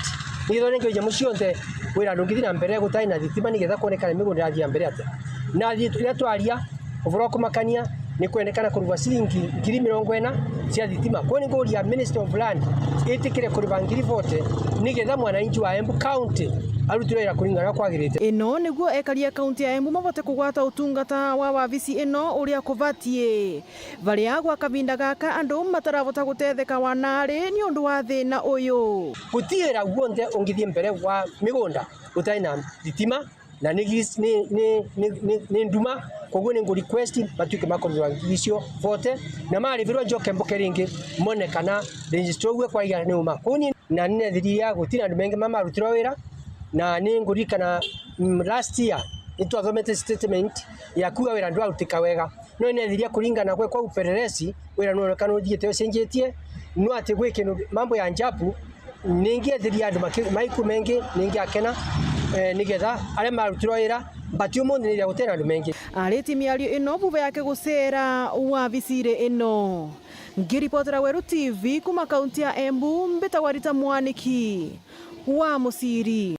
nigetha unengerwe nyamu cionthe, wira ndungithi na mbere gutai na thitima, nigetha kuonekana migunda irathii na mbere atia. Na riria twaria, uvoro wa kumakania, ni kwendekana kurugwa ciringi ngiri mirongo ina cia thitima. Kwou ni nguria Ministry of Land itikire kuriva ngiri forty nigetha mwananchi wa Embu County arutirwe wira kuringana na uria kwagirite. Ino niguo ekari a kaunti ya Embu mabote kugwata utungata wa wabici ino uria kubatie, varia gwa kavinda gaka andu matarabota gutetheka wanari niundu wa thina uyu. Gutira guonthe ungithii mbere gwa migunda utai na thitima, na ni gis-, ni, ni, ni, ni, ni nduma, koguo ni ngu request matuike makurithirwa ngiri icio forty, na marivirwa njoke mbuke ringi mone kana registry uguo kwaiga ni uma. Koguo ni, na ni nethiria gutina andu mengi mamarutirwa wira, na ni nguririkana, mm, last year ni twathomete statement ya kuuga wira ndwarutika wega. No ni nethiria kuringana gwe kwa upelelezi, wira nuonekana uthiite ucenjetie, no ati gwi kindu mambo ya njabu, ningi ethiria andu maki-, maiku mengi, ningi akena, eh, nigetha aria marutirwa wira mbati umuthi niria gutena andu mengi. Ariti miario ino vuva yake gucera wabicire ino. Ngiripotera Weru T V kuma kaunti ya Embu, mbitagwa Rita Mwaniki wa Muciri.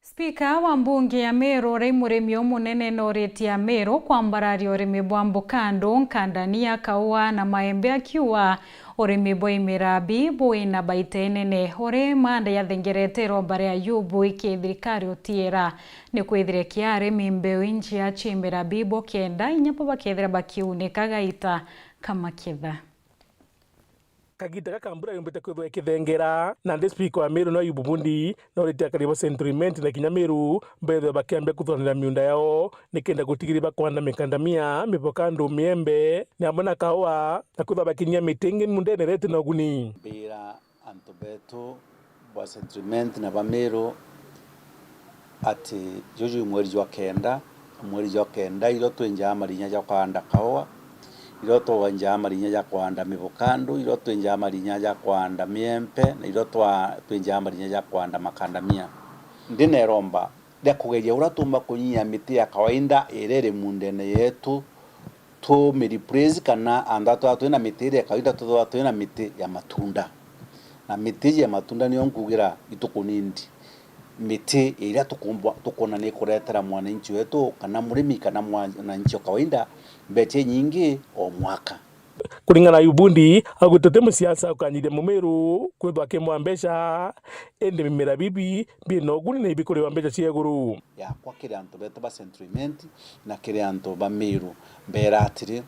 Spika wa mbunge ya Meru uria i murimi umunene noritie Ameru kwambararia urimi bwa mbukandu, nkandania, kaua na maembe, akiuga urimi bwa imirabi bwina baita inene. Uri manda yathengerete iromba ria Ayubu iki thirikari utiera ni kwithire kia arimi mbeu injia cia imirabi bukenda inya bo bakethira bakiunika gaita ka maketha. Kagiita gaka mbura yumbite kwithwa ikithengera, nandi spika wa Meru no Ayubu Bundi noritie akari ba Central Imenti na kinya Meru bethwe bakiambia kuthuranira miunda yao nikenda gutigiria bakwanda mikandamia, mibokandu, miembe, ni amwe na kaua, na kwithwa bakinyia miti ingi miundene iria iti na uguni. Mbira antu betu ba Central Imenti na ba Meru ati juju i mweri jwa kenda, mweri jwa kenda irio twinjaa marinya ja kwanda kaua, irio twinjaa marinya ja kwanda mibukandu, irio twinjaa marinya ja kwanda miempe, na irio twa-, twinjaa marinya ja kwanda makandamia. Ndi na iromba ria kugeria uria tuumba kunyia miti ya kawaida iria iri miundene yetu, tumiriplace kana antu aria twithagwa twina miti iria ya kawaida twithagwa twina miti ya matunda. Na miti iji ya matunda niyo nkuugira itukunindi miti iria tukumba-, tukwona ni ikuretera mwananchi wetu kana murimi kana mwananchi o kawaida mbecha inyingi o mwaka. Kuringana na Ayubu Bundi, augite ti musiasa ukanyiria mumiru kwithwa akimwa mbecha, indi mimera bibi bina uguni na ibikurihwa mbecha cia iguru. Yakwa kiri antu betu ba Central Imenti na kiri antu ba Meru, mbera atiri,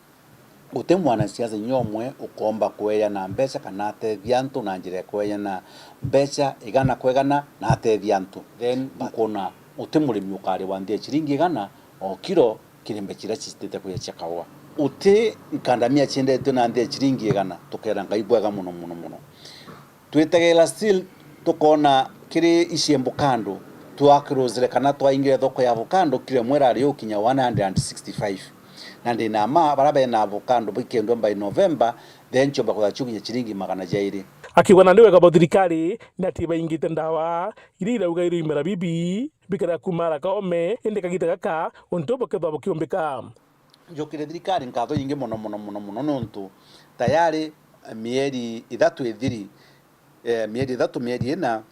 guti mwanasiasa inya umwe ukomba kweja na mbecha kana atethia antu na njira ya kweja na mbecha igana kwa igana na atethia antu. Then nkona guti murimi ukarihwa nthi ya ciringi igana o kiro kiri mbecha iria citite kuja cia kaua. Guti nkandamia ciendetwe na nthi ya ciringi igana, tukera Ngai bwega mono, mono, mono. Twitegeera still, tukoona kiri ici mbukandu, Twaclosire kana twaingire thoko ya avocado, kilo imwe irari ukinya one hundred and sixty-five. Na ndina ma, bara bena avocado bikendwa by November, then ciomba kuthacia kinya ciringi magana jairi. Akiuga nandi wega bwa thirikari, ni ati baingite ndawa iria iraugairwe imera bibi bikara kuma ara kaome, indi kagita gaka untu bukethwa bukiumbika. Njokire thirikari nkatho nyingi mono, mono, mono, mono, nontu tayari, eh, mieri ithatu ithiri, eh, mieri ithatu, mieri ina,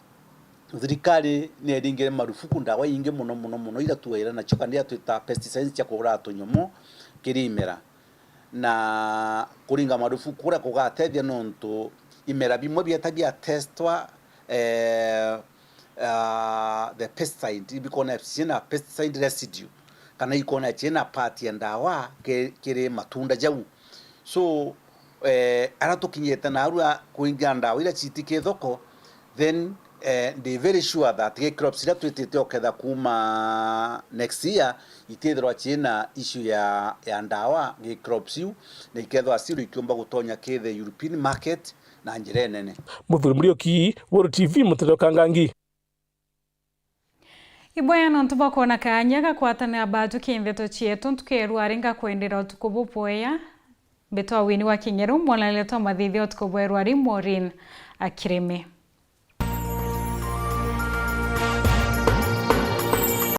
thirikari ni iringire marufuku ndawa nyingi mono, mono, mono, iria tuaira nacio, kana iria twita pesticides cia kuraga tunyomo kiri imera. Na kuringa marufuku kuria kugatethia nontu imera bimwe bieta bia testwa, eh, ah, the pesticide, ibikona ciina pesticide residue, kana ikona ciina part ya ndawa ke-, kiri matunda jau. So, eh, ara tukinyite narua kuingira ndawa iria citiki thoko, then, eh, ndi very sure that gi crops iria twitite oketha kuma next year, itithirwa ciina issue ya, ya ndawa gi crops iu, na ikethirwa still ikiumba gutonya ki the European market na njira inene. Muthuri Muriuki, Weru T V, Mutere Kangangi. Iboya nontu bwa kwona kaanya ga kwatanira baju ki ndeto cietu ntuku ya rwari, ngakwendera utuku bubwega. Mbitwa Winnie wa Kinyeru, mwonanire twa mathithia utuku bwa rwari, Maureen Akirimi.